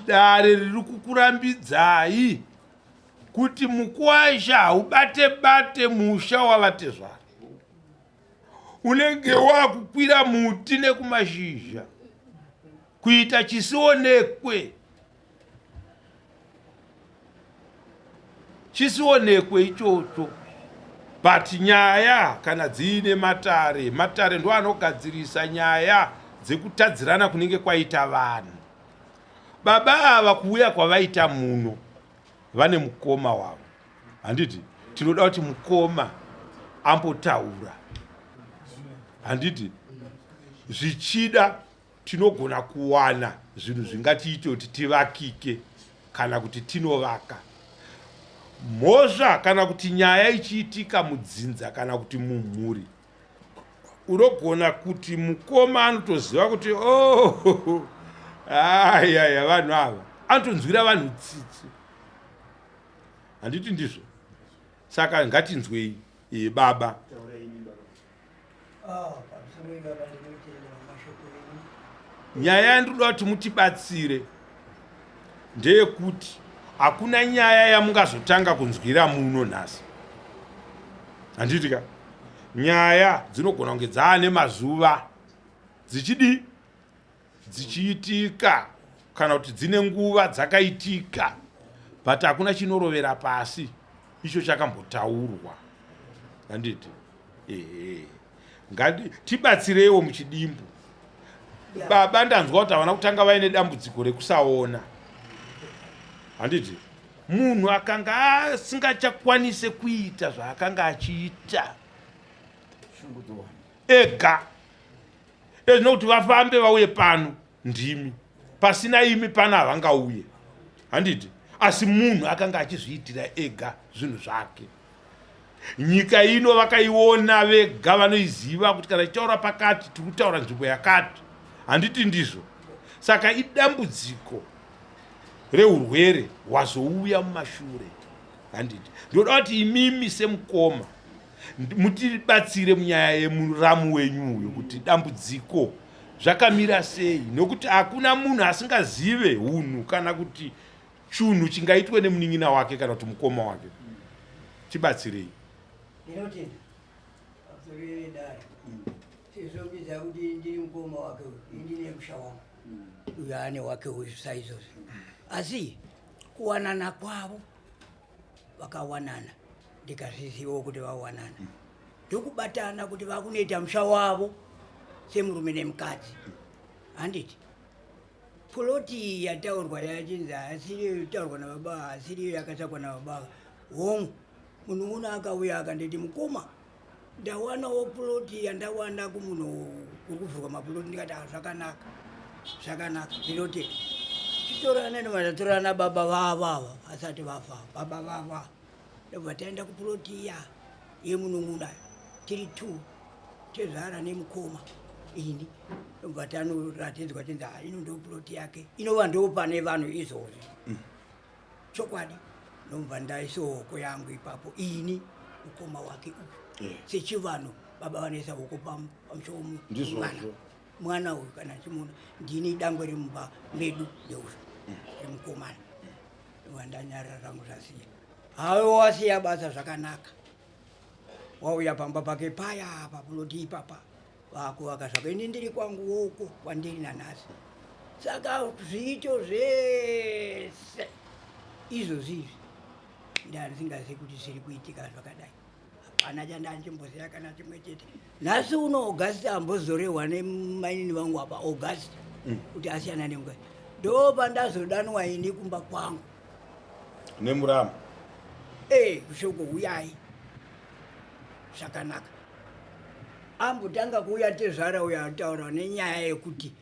dare riri kukurambidzai kuti mukwasha haubate bate musha wavatezvara, unenge wakukwira muti nekumashizha kuita chisionekwe chisionekwe ichocho but nyaya kana dziine matare matare ndo anogadzirisa nyaya dzekutadzirana kunenge kwaita vanhu baba ava kuuya kwavaita muno vane mukoma wavo handiti tinoda kuti mukoma ambotaura. Handiti zvichida tinogona kuwana zvinhu zvingatiite kuti tivakike kana kuti tinovaka mhosva kana kuti nyaya ichiitika mudzinza kana kuti mumhuri unogona kuti mukoma anotoziva kuti oh, ayaya vanhu ava anotonzwira vanhu tsitsi handiti ndizvo saka ngatinzwei e, baba ah, nyaya yandinoda kuti mutibatsire ndeyekuti hakuna nyaya yamungazotanga kunzwira muno nhasi handiti ka nyaya dzinogona kunge dzaane mazuva dzichidii dzichiitika kana kuti dzine nguva dzakaitika but hakuna chinorovera pasi icho chakambotaurwa handiti ehe ngati tibatsireiwo muchidimbu baba ndanzwa kuti havana kutanga vaine dambudziko rekusaona handiti munhu akanga asingachakwanise kuita zvaakanga achiita ega ezvino kuti vafambe vauye pano ndimi pasina imi pano havangauye handiti asi munhu akanga achizviitira ega zvinhu zvake nyika ino vakaiona vega vanoiziva kuti kana tichitaura pakati tiri kutaura nzvimbo yakati handiti ndizvo saka idambudziko reurwere hwazouya mumashure handiti ndinoda kuti imimi semukoma mutibatsire munyaya yemuramu wenyu uyo kuti dambudziko zvakamira sei nokuti hakuna munhu asingazive hunhu kana kuti chunhu chingaitwe nemunin'ina wake kana kuti mukoma wake tibatsirei ndinotenda pamusoro vedare sezvo mbiza kuti ndiri mukoma wake uyu ndine musha wangu uyo ane wake uyu saizvozvi asi kuwanana kwavo vakawanana ndikazvizivawo kuti vawanana ndokubatana kuti vakunoita musha wavo semurume nemukadzi handiti puloti iyi yataurwa yachinzi haasiriyo yotaurwa nababa haasiriyo yakatsvakwa nababa hongu munhu uno akauya akanditi mukoma ndawanawo puloti yandawana kumunhu kuri kuvhurwa mapuloti ndikati ah, zvakanaka zvakanaka ndinoti chitorana nematatorana baba vavo ava vasati vafa baba vavo ava ndobva taenda kupuloti iya yemunun'una tiri two tezvara nemukoma ini ndobva tanoratidzwa tinzi ah, ino ndo puloti yake inova ndo pane vanhu izvozvi mm. chokwadi ndobva ndaisa hoko yangu ipapo ini mukoma wake uyu eh. sechivanhu baba vanoisa hoko pamusoro mwana mwana uyu kana chimuona ndini dangwe remumba medu ndeuyu mm. remukomana ndobva ndanyarara zvangu zvasiya hawe wasiya basa zvakanaka wauya pamba pake paya papuloti ipapa vakuvaka zvako ini ndiri kwangu woko kwandiri nanhasi saka zviito zvese izvozvi izvi ndandisingazivi kuti zviri kuitika zvakadai hapana chandanchimboziva kana chimwe chete nhasi uno august ambozorehwa nemainini vangu apa august mm. kuti asiyana nemukadzi ndo pandazodanwa ini kumba kwangu nemuramu e eh, kushoko huyai zvakanaka ambotanga kuuya tezvara uyo ataura nenyaya yekuti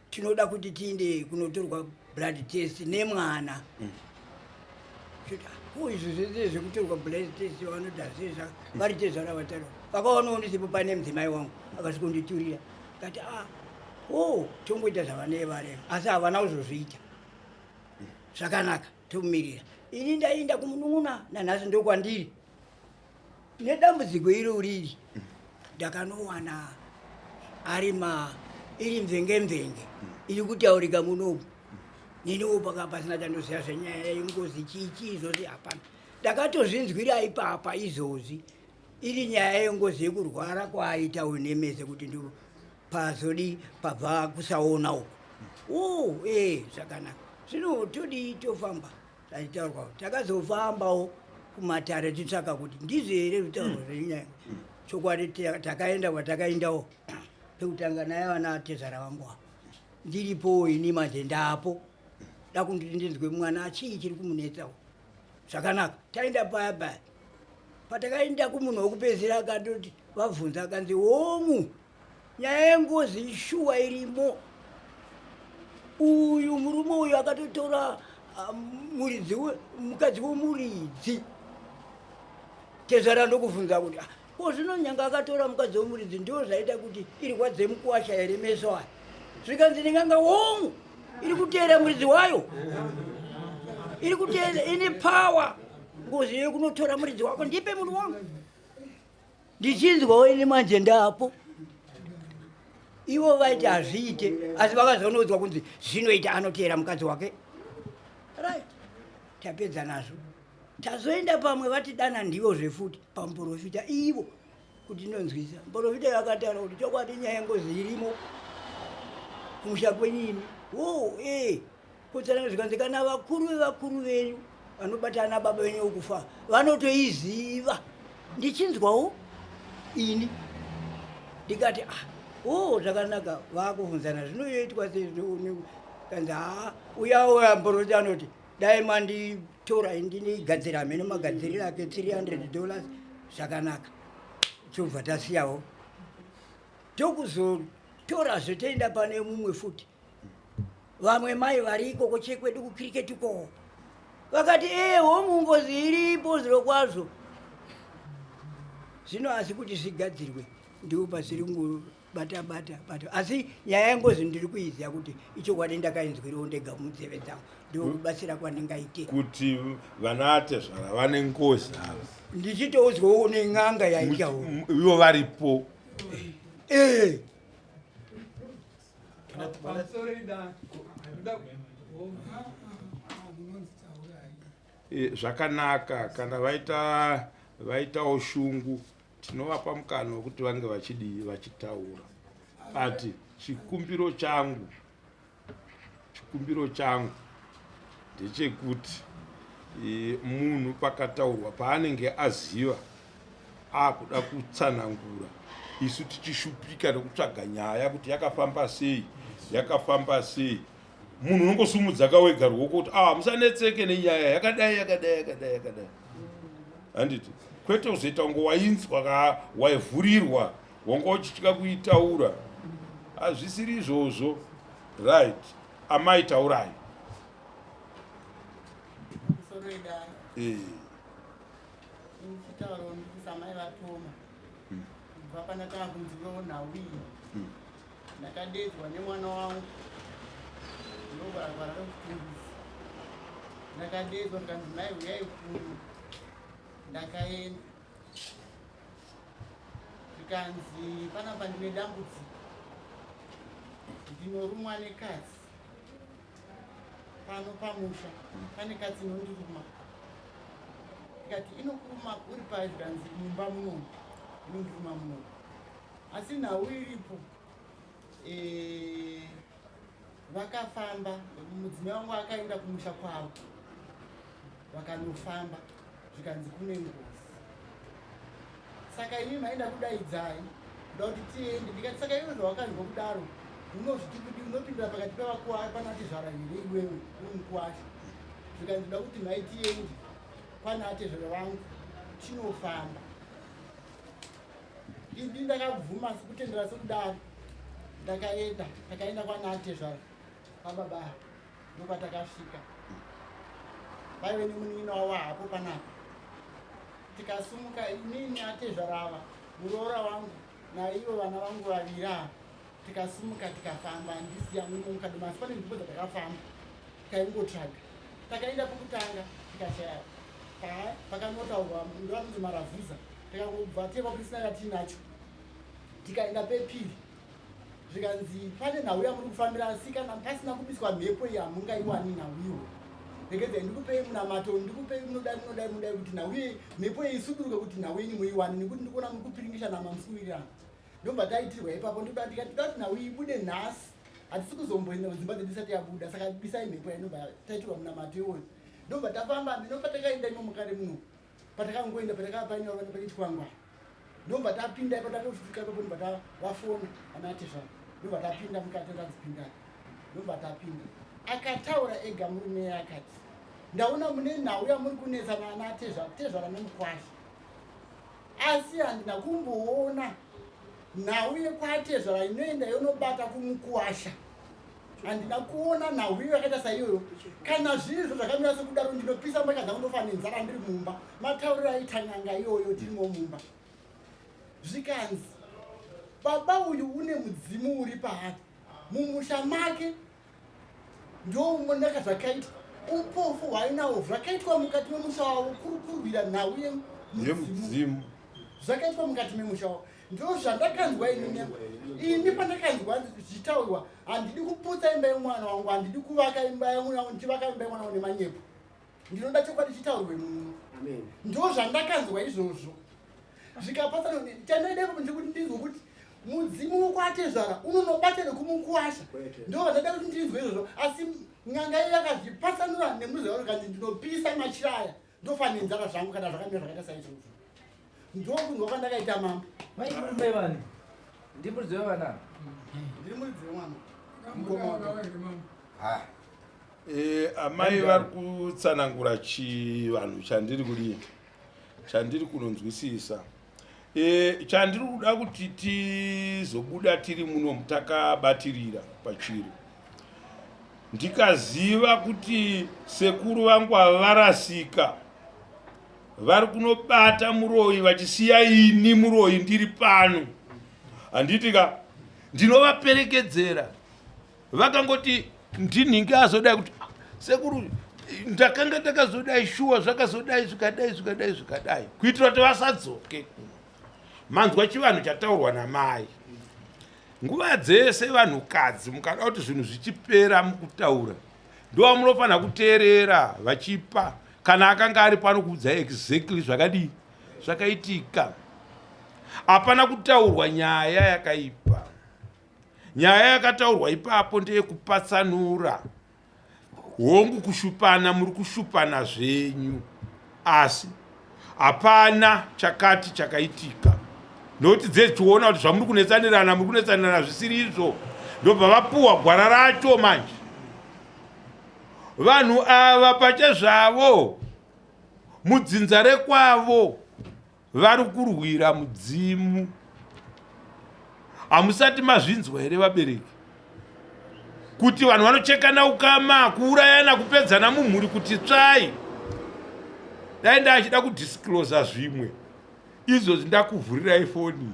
tinoda kuti tiinde kunotorwa blood test nemwana mm. ko izvi zvese zvekutorwa blood test vanoda zvezva vari tezvara vataro vakaonawo ndisipo pane mudzimai wangu akasvikonditurira kati a ah, o oh, tongoita zvavanee vareva asi havana kuzozviita zvakanaka tomumirira ini ndainda kumunun'una nanhasi ndokwandiri nedambudziko iro riri ndakanowana ari ma iri mvenge mvenge iri kutaurika munomu neniwo paka pasina chandoziva zvenyaya yengozi chii chii izvozvi hapana ndakatozvinzwira ipapa izvozvi iri nyaya yengozi yekurwara kwaaita uyu nemese kuti ndi pazodi pabva kusaona uku o ee eh, zvakanaka zvino todii tofamba Zvaitaurwa takazofambawo kumatare titsvaka kuti ndizvo here zvitaurwa mm. zvenyaya mm. chokwadi takaenda kwatakaendawo pekutanga naye vana tezvara vangu ava ndiripowo ini manje ndapo dakunditi ndinzwe mwana chii chiri kumunetsawo zvakanaka taenda paya paya Patakaenda kumunhu wekupedzisira akatoti vabvunza akanzi hongu nyaya yengozi ishuwa irimo. Uyu murume uyu akatotora ah, muridzi mukadzi wemuridzi. Tezvara ndokubvunza kuti ah, ko zvino nyanga akatora mukadzi wemuridzi ndio zvaita kuti irwadze mukuwasha here meso aya? Zvikanzi ndinganga hongu iri kuteera muridzi wayo iri kuteera ine power ngozi yekunotora muridzi wako ndipe munhu wangu ndichinzwawo ini manje ndapo ivo vaiti hazviite asi vakazonoudzwa kunzi zvinoita anoteera mukadzi wake right tapedza nazvo tazoenda pamwe vatidana ndivo zvefuti pamuprofita ivo kuti ndinonzwisa muprofita yakataura kuti chokwadi nyaya yengozi irimo kumusha kwenyu imi wo e kutsananga zvikanzi kana vakuru vevakuru venyu vanobata ana baba venyu okufa vanotoiziva ndichinzwawo ini ndikati ah o zvakanaka vakuvhunzana zvinoyoitwa sei kanzi haa uya uya muprofita anoti dai manditora ndinigadzira hameno magadziriro ake 300 dollars zvakanaka chobva tasiyawo tokuzotorazve toenda pane mumwe futi vamwe mai vari ikoko chekwedu kucricket ikoko vakati ee homu ngozi iripo zviro kwazvo zvino asi kuti zvigadzirwe ndipo pasiri bata bata bata asi nyaya yengozi ndiri kuiziva kuti ichokwadi ndakainzwirawo ndega munzeve dzangu ndokubatsira kwandingaite kuti vana atezvara vane ngozi ava ndichitoudzwawo nen'anga yaitawo ivo varipo ee eh, zvakanaka kana vaita vaitawo shungu Tinovapa mukana wekuti vange vachidii vachitaura but chikumbiro changu chikumbiro changu ndechekuti e, munhu pakataurwa paanenge aziva akuda kutsanangura isu tichishupika nekutsvaga nyaya kuti yakafamba sei yakafamba sei munhu unongosumudza ka wega ruoko kuti ah musanetseke nenyaya yakadai yakadai yakadai yakadai handiti kwete kuzoita kunge wainzwa ka waivhurirwa wanga uchitya kuitaura hazvisiri izvozvo right amai taurai eh. Kubva pandakanga kunziwewo nhau iyi Ndakadeedzwa nemwana wangu ndobara rekufundisa. Ndakadeedzwa ndikanzi mai huyai kuno. Ndakaenda zvikanzi panapa ndine dambudziko ndinorumwa nekatsi pano pamusha pane katsi inondiruma ndikati inokuruma uri pai zvikanzi mumba munomu inondiruma munomu asi nhau iripo eh, vakafamba mudzimai wangu akaenda kumusha kwavo vakanofamba zvikanzi kune ngozi saka imi maenda kudaidzai kuda kuti tiende ndikati saka iwe zvawakanzwa kudaro unozviti kuti unopindira pakati pevakuwa panatezvara here iwewe uri mukuwasha zvikanzi kuda kuti mai tiende kwanatezvara vangu tinofamba Ini ndakabvuma kutendera sekudaro ndakaenda takaenda kwanatezvara kwababa ndokwatakasvika vaive nemunin'ina wavo hapo panapa tikasumuka inini atezvara ava muroora wangu naivo vana vangu vaviri ava tikasumuka tikafamba handisi yangu mukadoma asi pane nzvimbo dzatakafamba tikaingotsvaga takaenda pokutanga tikashaya pakanotaurwa ndoanonzi maravhuza tikangobva teva kusina yatiinacho tikaenda pepiri zvikanzi pane nhau yamuri kufambira asi kana pasina kubiswa mhepo iyi hamungaiwani nhau iwo regedzai ndikupei munamato ndikupei munodai munodai munodai kuti nhau iyi mhepo iyi isuduruke kuti nhau yenyu muiwane nekuti ndikuona muri kupiringisha nama musikuwirirana ndobva taitirwa ipapo ndoda ndikati toda kuti nhau iyi ibude nhasi hatisi kuzomboenda kudzimba dzedu isati yabuda saka bisai mhepo yainobva taitirwa munamato iwoyo ndobva tafamba mino patakaenda imo mukare muno patakangoenda patakapanyora pachikwangwani ndobva tapinda ipo tatosvika ipapo ndobva tavafona anatezvara ndobva tapinda mukati ndadzipinda ndobva tapinda akataura ega murume akati ndaona mune nhau yamuri kunetsana anatezvara tezvara nemukwasha. Asi handina kumboona nhau yekwatezvara inoenda yonobata kumukuwasha. Handina kuona nhau iyo yakaita saiyoyo. Kana zvirizvo zvakamira sekudaro ndinopisa mbatya dzangu ndofa nenzara ndiri mumba. Matauriro aita n'anga iyoyo tirimo mumba. Zvikanzi baba uyu une mudzimu uri paari mumusha make ndomonaka zvakaitwa upofu hwainawo zvakaitwa mukati memusha wavo kuri kurwira nhau yemudzimu zvakaitwa mukati memusha wavo ndo zvandakanzwa ini ini pandakanzwa zvichitaurwa handidi kuputsa imba yemwana wangu handidi kuvaka imba yemwana wangu ndichivaka imba yemwana wangu nemanyepo ndinoda chokwadi chitaurwe muno ndo zvandakanzwa izvozvo zvikapasana chandaida ipapo ndekuti ndinzwe kuti mudzimu wokwatezvara unonobata nekumukuwasha ndo zvandaida kuti ndinzwe izvozvo asi n'anga iyo yakazvipasanura nemuruzi waro kanzi ndinopisa machira aya ndofa nenzara zvangu kana zvakamira zvakaita saizvozvo ndokunzwa kwandakaita mambo mai ndi muridzi wevana ndiri muridzi wemwana Eh, amai vari kutsanangura chivanhu chandiri kudii chandiri kunonzwisisa e, chandiri kuda kuti tizobuda tiri muno takabatirira pachiri ndikaziva kuti sekuru vangu ava varasika vari kunobata muroyi vachisiya ini muroyi ndiri pano handiti ka ndinovaperekedzera vakangoti ndinhingi azodai kuti ah, sekuru ndakanga ndakazodai shuwa zvakazodai zvikadai zvikadai zvikadai kuitira kuti vasadzoke kuno manzwa chivanhu chataurwa namai nguva dzese vanhukadzi mukada kuti zvinhu zvichipera mukutaura ndovamunofanira kuteerera vachipa kana akanga ari pano kuudza exactly zvakadii zvakaitika hapana kutaurwa nyaya yakaipa Nyaya yakataurwa ipapo ndeyekupatsanura. Hongu kushupana muri kushupana zvenyu asi hapana chakati chakaitika nokuti dzechiona kuti zvamuri kunetsanirana muri kunetsanirana zvisiri izvo ndobva vapuhwa gwara racho manje vanhu ava pachezvavo mudzinza rekwavo Vari kurwira mudzimu. Hamusati mazvinzwa here vabereki? Kuti vanhu vanochekana ukama, kuurayana, kupedzana mumhuri kuti tsvai. Dai ndachida kudisclosa zvimwe. Izvozvi ndakuvhurirai foni.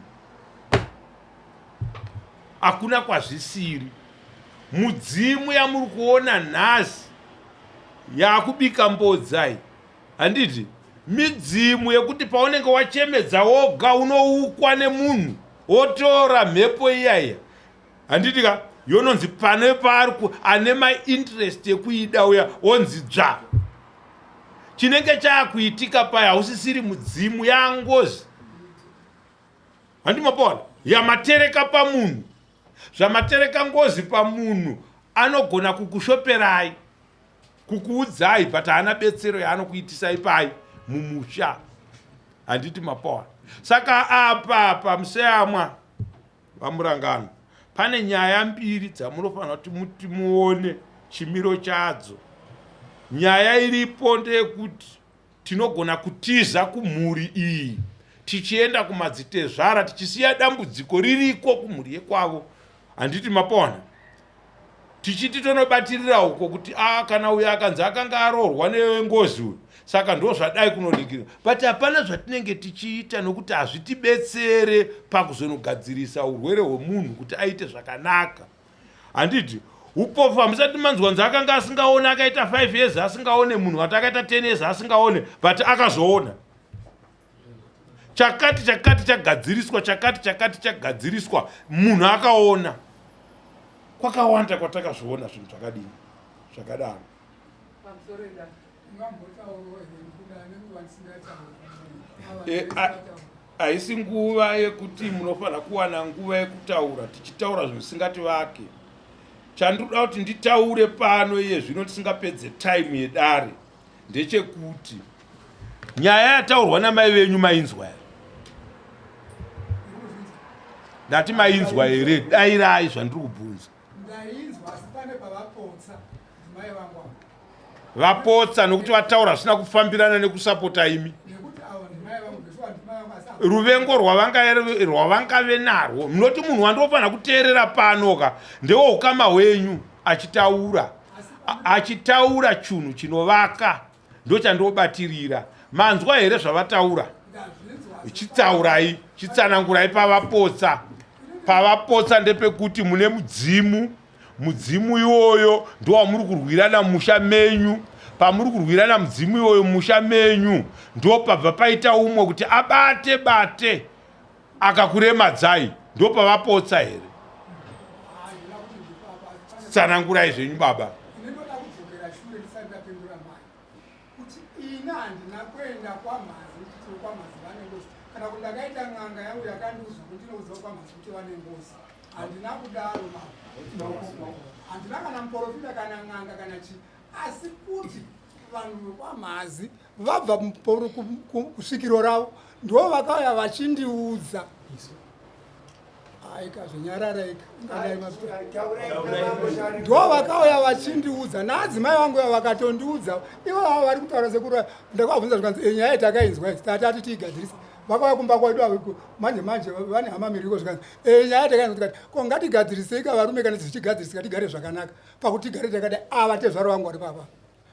Hakuna kwazvisiri. Mudzimu yamuri kuona nhasi yakubika mbodza iyi. Handiti midzimu yekuti paunenge wachemedza woga unoukwa nemunhu wotora mhepo iyaiya handiti ka yononzi pane paari ane mainterest ekuida uya onzi dzva chinenge chaakuitika paya hausisiri mudzimu yangozi handimapona yamatereka pamunhu zvamatereka ngozi pamunhu anogona kukushoperai kukuudzai but haana betsero yaanokuitisai pai mumusha handiti mapower saka apa pamuseyamwa vamurangano pane nyaya mbiri dzamunofanira kuti muti muone chimiro chadzo nyaya iripo ndeyekuti Tinogona kutiza kumhuri iyi tichienda kumadzitezvara tichisiya dambudziko ririko kumhuri yekwavo handiti mapona tichiti tonobatirira uko kuti a ah, kana uyo akanzi akanga aroorwa nengozi uyu saka ndo zvadai kunoningira but hapana zvatinenge tichiita nokuti hazvitibetsere pakuzonogadzirisa urwere hwemunhu kuti aite zvakanaka handiti upofu hamusati manzwa nzi akanga asingaone akaita 5 years asingaone munhu vati akaita 10 years asingaone but akazoona chakati chakati chagadziriswa chakati chakati chagadziriswa munhu akaona kwakawanda kwatakazviona zvinhu zvakadini zvakadaro Eh, haisi nguva yekuti munofanira kuwana nguva yekutaura tichitaura zvinhu zvisingativake chandinoda kuti nditaure pano iye zvino tisingapedze time yedare ndechekuti nyaya yataurwa namai venyu mainzwa here ndati mainzwa here dairai zvandiri kubvunza Ndainzwa asi pane pavapotsa ndimai vangu ava. Vapotsa nokuti vataura zvisina kufambirana nekusapota imi. Nekuti avo ndimai vangu zveshuwa ndimai vangu asi Ruvengo rwavangave narwo munoti munhu wandinofanira kuteerera pano ka ndeweukama hwenyu achitaura achitaura chunhu chinovaka ndochandobatirira manzwa here zvavataura chitaurai chitsanangurai pavapotsa pavapotsa ndepekuti mune mudzimu mudzimu iwoyo ndowamuri kurwirana musha menyu pamuri kurwirana mudzimu iwoyo musha menyu ndopabva paita umwe kuti abate bate akakuremadzai ndopavapotsa here tsanangurai zvenyu baba kuti ini handina kuenda kwamhazi ndichiti kwamhazi vane ngozi kana kuti ndakaita n'anga yangu yakandiudza kuti ndinoudza kwamhazi kuti vane ngozi handina kudaro ma handina kana muporofita kana n'anga kana chii asi kuti vanhu vekwamhazi vabva kusvikiro ravo ndo vakauya vachindiudza aika zvinyararaika ndo vakauya vachindiudza naadzimai vangu ya vakatondiudza ivo vavo vari kutaura sekuru ndakavabvunza zvikanzi eh, nyaya yatakainzwa tatati tiigadzirise vakauya kumba kwedu manje manje vane hama miriko zvikanzi eh, nyaya yatakainzwa tikati ko ngatigadzirisei ka varume kana zvichigadzirisika tigare zvakanaka pakuti tigare takadai ava tezvaro vangu vari papa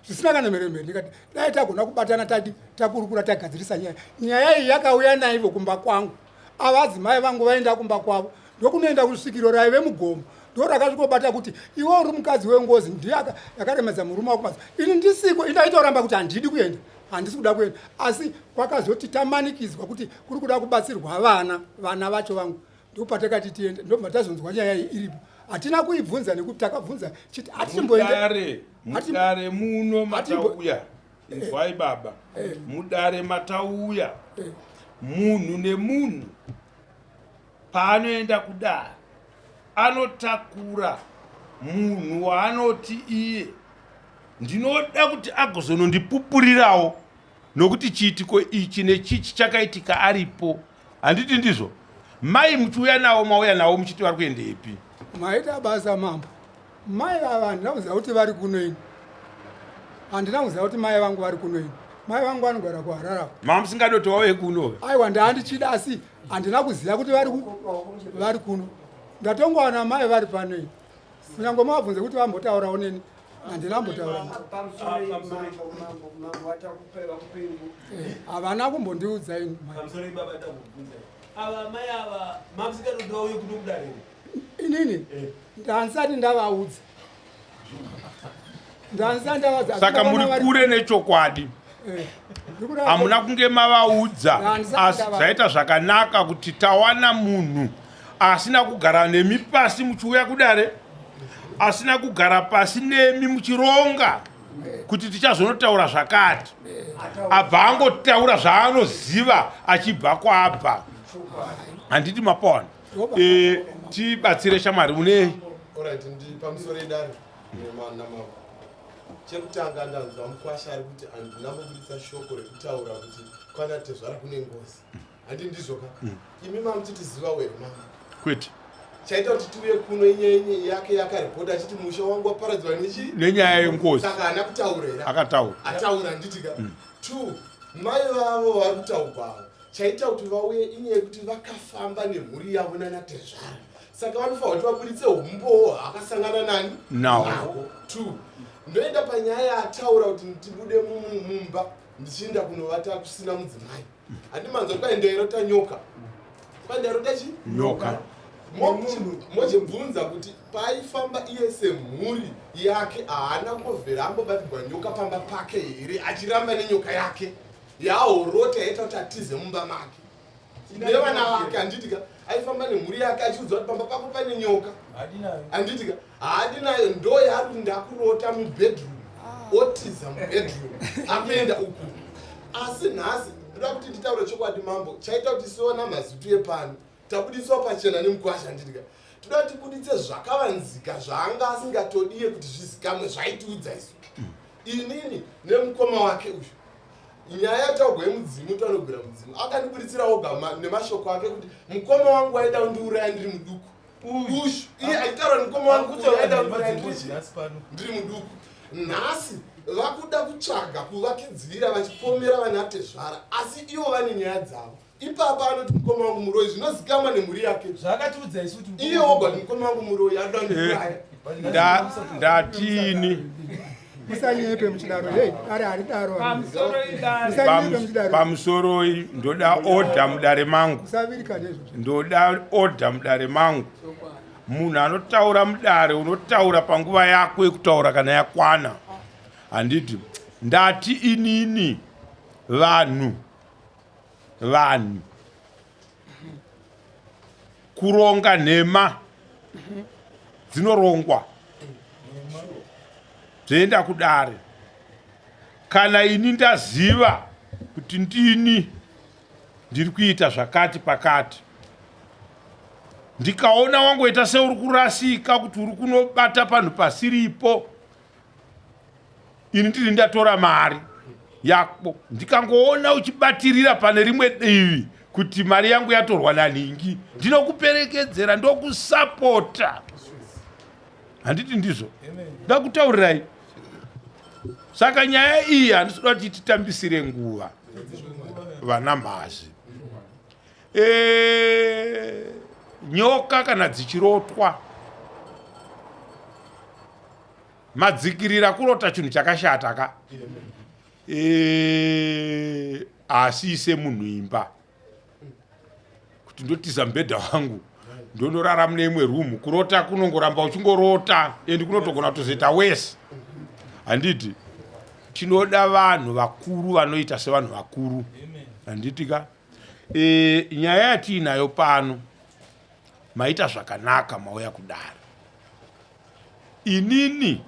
zvisina kana mheremhere ndikati dai tagona kubatana tati takurukura tagadzirisa nyaya nyaya iyi yakauya naivo kumba kwangu ava adzimai vangu vaenda kumba kwavo ndokunoenda kusvikiro raive mugomo ndo rakasvikobata kuti iwe uri mukadzi wengozi ndiye yakaremedza murume wako mazi ini ndisiko indaitoramba kuti handidi kuenda handisi kuda kuenda asi kwakazoti tamanikidzwa kuti kuri kuda kubatsirwa vana vana vacho vangu ndopatakati tiende ndobva tazonzwa nyaya iyi iripo hatina kuibvunza nekuti takabvunza chiti atichimboendare mudare muno matauya inzwai baba eh. mudare matauya eh. munhu nemunhu paanoenda kudare anotakura munhu waanoti iye ndinoda kuti agozonondipupurirawo nokuti chiitiko ichi nechichi chakaitika aripo handiti ndizvo mai muchiuya nawo mauya nawo muchiti vari kuendepi maita basa mambo mai vava handina kuziva kuti vari kuno ini handina kuziva kuti mai vangu vari kuno ini mai vangu vanogara kuharara mama musingadi kuti vauye kuno aiwa ndaandichida asi handina kuziva kuti vari kuno ndatongowana mai vari pano ini kunyange mavabvunze kuti vambotaurawo neni handina kumbotaura eh, havana kumbondiudza ini inini eh. ndansati ndavaudza ndansati ndavaudza saka muri kure nechokwadi eh, hamuna kunge mavaudza asi zvaita zvakanaka kuti tawana munhu asina kugara nemi pasi muchiuya kudare asina kugara pasi nemi muchironga kuti tichazonotaura zvakati abva angotaura zvaanoziva achibva kwaabva handiti mapona e, tibatsire shamwari une chekutanga ndanzwa mukwasha ari kuti handina kuburitsa shoko rekutaura kuti kwana tezvara kune ngozi handi ndizvo ka mm. imi mamuchitiziva were mama kwete chaita kuti tiuye kuno inyaya yake yakaripota achiti musha wangu waparadzwa nechi nenyaya yengozi saka haana kutaura here akataura ataura handiti ka mm. two mai vavo vari kutaurwa avo chaita kuti vauye inyaya yekuti vakafamba nemhuri yavo nanatezvara saka vanofanira kuti vaburitse umbowo hwaakasangana nani nawo two ndoenda panyaya yaataura kuti ndibude mumba ndichienda kunovata kusina mudzimai handi manzwa kwai ndairota nyoka kwai ndairota chi nyoka mochibvunza kuti paifamba iye semhuri yake haana kumbovhera ambobatirwa nyoka pamba pake here achiramba nenyoka yake yaahorota yaita kuti atize mumba make nevana vake handitika aifamba nemhuri yake achiudza kuti pamba pako pane nyoka handitika haadi nayo ndo yaari kuti ndakurota mubedroom ah. otiza mubedroom akuenda uku asi nhasi ndoda kuti nditaure chokwadi mambo chaita kuti siona mazutu epano tabudiswa pachena nemukwasha handitika toda kuti tibuditse zvakavanzika zvaanga asingatodiye kuti zvizikamwe zvaitiudza isu inini nemukoma wake uyu nyaya yataurwa yemudzimu tanogwira mudzimu akandiburitsira oga nemashoko ake kuti mukoma wangu waida kundiuraya ndiri muduku ushu iye aitaura nemukoma wangu kuti waida kundiuraya ndiri muduku nhasi vakuda kutsvaga kuvakidzira vachipomera vanatezvara asi ivo vane nyaya dzavo Ipapa anoti mukoma wangu muroyi zvinozikamwa nemhuri yake. Zvaakatiudza isu kuti iye woga kuti mukoma wangu muroyi anoda kundiuraya. Eh, ndatini musanyepe muchidaro hey dare haridaro pamusoroi ndoda order mudare mangu ndoda order mudare mangu munhu anotaura mudare unotaura panguva yako yekutaura kana yakwana handiti ndati inini vanhu vanhu kuronga nhema dzinorongwa dzoenda kudare kana ini ndaziva kuti ndini ndiri kuita zvakati pakati ndikaona wangoita seuri kurasika kuti uri kunobata panhu pasiripo ini ndiri ndatora mari yako ndikangoona uchibatirira pane rimwe divi kuti mari yangu yatorwa nanhingi ndinokuperekedzera ndokusapota handiti ndizvo ndakutaurirai saka nyaya iyi handisi kuda kuti titambisire nguva vana mhazi e, nyoka kana dzichirotwa madzikirira kurota chinhu chakashata ka e, asiise munhu imba kuti ndotiza mubhedha wangu ndonorara mune imwe rumu kurota kunongoramba uchingorota endi kunotogona kutozoita wese handiti tinoda vanhu vakuru vanoita sevanhu vakuru handiti ka e, nyaya yatiinayo pano maita zvakanaka mauya kudare Inini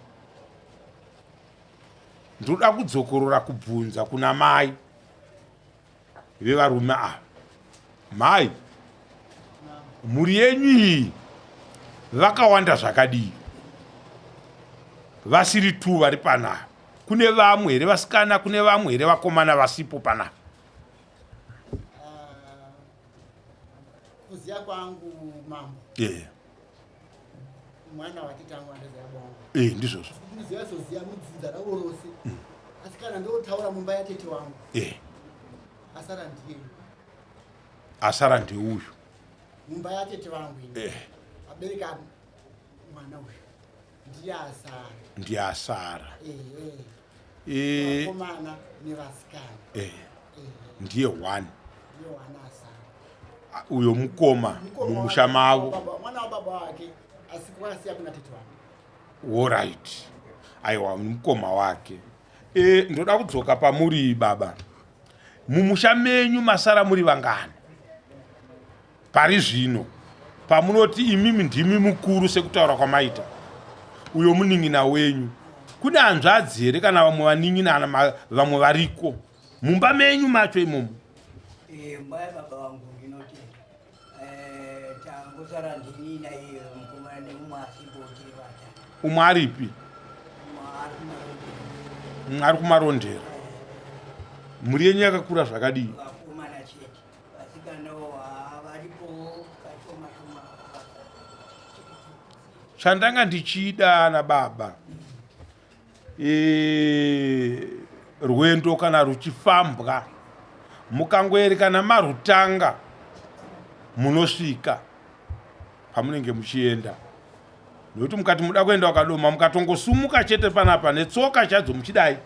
ndoda kudzokorora kubvunza kuna mai vevarume ava. Mai, mhuri yenyu iyi vakawanda zvakadii? Vasiri tu vari panapa. Kune vamwe here vasikana, kune vamwe here vakomana vasipo panapa? Ah, kuziya kwangu mambo. Yeah. mwana watete angu andaziva bongo eh ndizvozvo ndinoziva zoziva mudzinza ravo rose mm. asi kana ndotaura mumba yatete wangu eh asara ndiye asara ndeuyu mumba yatete vangu ini eh abereka mwana uyu ndiye asara ndiye asara eh eh eh vakomana nevasikana eh ndiye one ndiye one asara uyo mukoma mumusha mavo mwana wababa wake asi kwasiya kuna tete wangu worit aiwa mukoma wake e, ndoda kudzoka pamuri baba mumusha menyu masara muri vangani pari zvino pamunoti imimi ndimi mukuru sekutaura kwamaita uyo munin'ina wenyu kune hanzvadzi here kana vamwe vanin'ina vamwe variko mumba menyu macho imomo Eh, mba yababa vangu ndinoti eh, tangosara ndini naiye mukomana neumwe asipo tiri vatatu. Umwe aripi? Umwe ari kumarondera. Ari kumarondera. Mhuri yenyu yakakura zvakadii? Vakomana chete. Vasikanawo varipo kashoma shoma. Chandanga ndichida nababa e, rwendo kana ruchifambwa mukangoerekana marutanga munosvika pamunenge muchienda nokuti mukati muda kuenda wakadoma mukatongosumuka chete panapa netsoka chadzo muchidai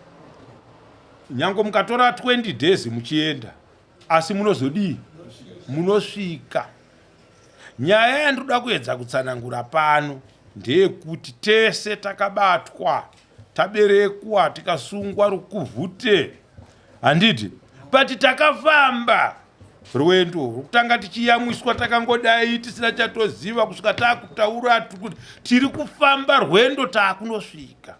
nyange mukatora 20 days muchienda asi munozodii munosvika Nyaya yandinoda kuedza kutsanangura pano ndeyekuti tese takabatwa, taberekwa, tikasungwa rukuvhute, handiti? But takafamba rwendo rwekutanga tichiyamwiswa takangodai tisina chatoziva kusvika takutaura kuti tiri kufamba rwendo taakunosvika.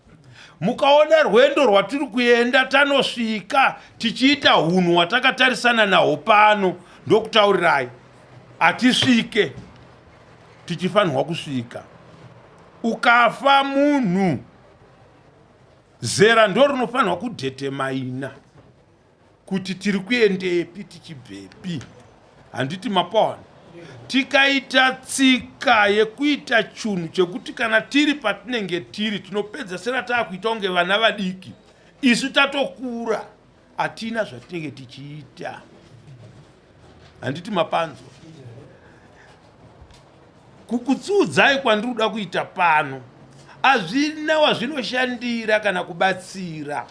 Mukaona rwendo rwatiri kuenda tanosvika tichiita hunhu hwatakatarisana nahwo pano, ndokutaurirai hatisvike tichifanirwa kusvika ukafa munhu zera ndo rinofanirwa kudhetemaina kuti tiri kuendepi tichibvepi handiti mapona tikaita tsika yekuita chunhu chekuti kana tiri patinenge tiri tinopedza sera taakuita kunge vana vadiki isu tatokura hatina zvatinenge tichiita. Handiti mapanzwa? Kukutsuudzai kwandiri kuda kuita pano hazvina wazvinoshandira kana kubatsira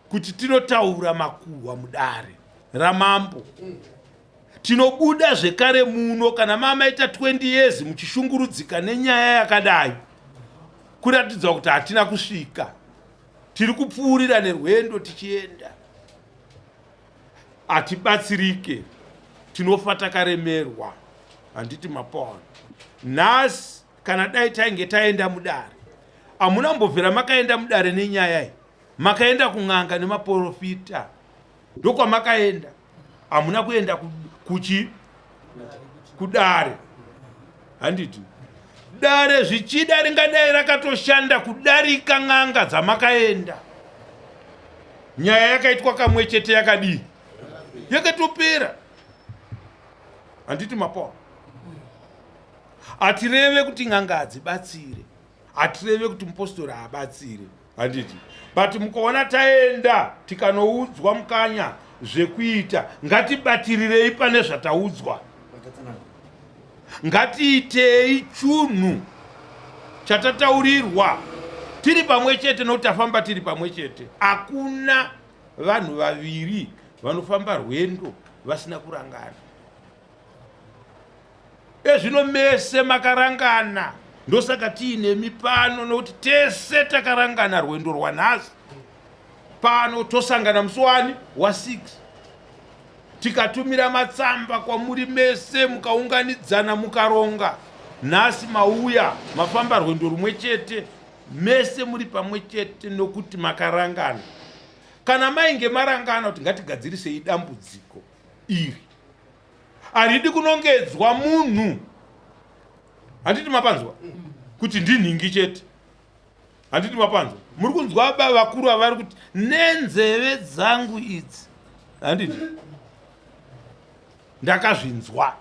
kuti tinotaura makuhwa mudare ramambo. Tinobuda zvekare muno kana mamaita 20 years muchishungurudzika nenyaya yakadai, kuratidza kuti hatina kusvika. Tiri kupfuurira nerwendo tichienda. Hatibatsirike, tinofa takaremerwa. Handiti mapona? Nhasi kana dai tainge taenda mudare, hamuna kumbobvira makaenda mudare nenyaya iyi. Makaenda kun'anga nemaporofita, ndokwamakaenda. Hamuna kuenda kuchi kudare. Handiti dare zvichida ringadai rakatoshanda kudarika n'anga dzamakaenda. Nyaya yakaitwa kamwe chete yakadii? Yakatopera. Handiti mapona? Hatireve kuti n'anga hadzibatsire, hatireve kuti mupostori haabatsire, handiti? But mukaona taenda tikanoudzwa mukanya zvekuita, ngatibatirirei pane zvataudzwa, ngatiitei chunhu chatataurirwa tiri pamwe chete, nokuti tafamba tiri pamwe chete. Hakuna vanhu vaviri vanofamba rwendo vasina kurangana. Ezvino mese makarangana, ndosaka tiinemi pano, nokuti tese takarangana rwendo rwanhasi pano. Tosangana musi wani? Wa6. Tikatumira matsamba kwamuri mese, mukaunganidzana, mukaronga. Nhasi mauya, mafamba rwendo rumwe chete, mese muri pamwe chete, nokuti makarangana. Kana mainge marangana kuti ngatigadzirisei dambudziko iri, haridi kunongedzwa munhu. Handiti mapanzwa kuti ndinhingi chete? Handiti mapanzwa? Muri kunzwa baba vakuru avari kuti nenzeve dzangu idzi, handiti ndakazvinzwa.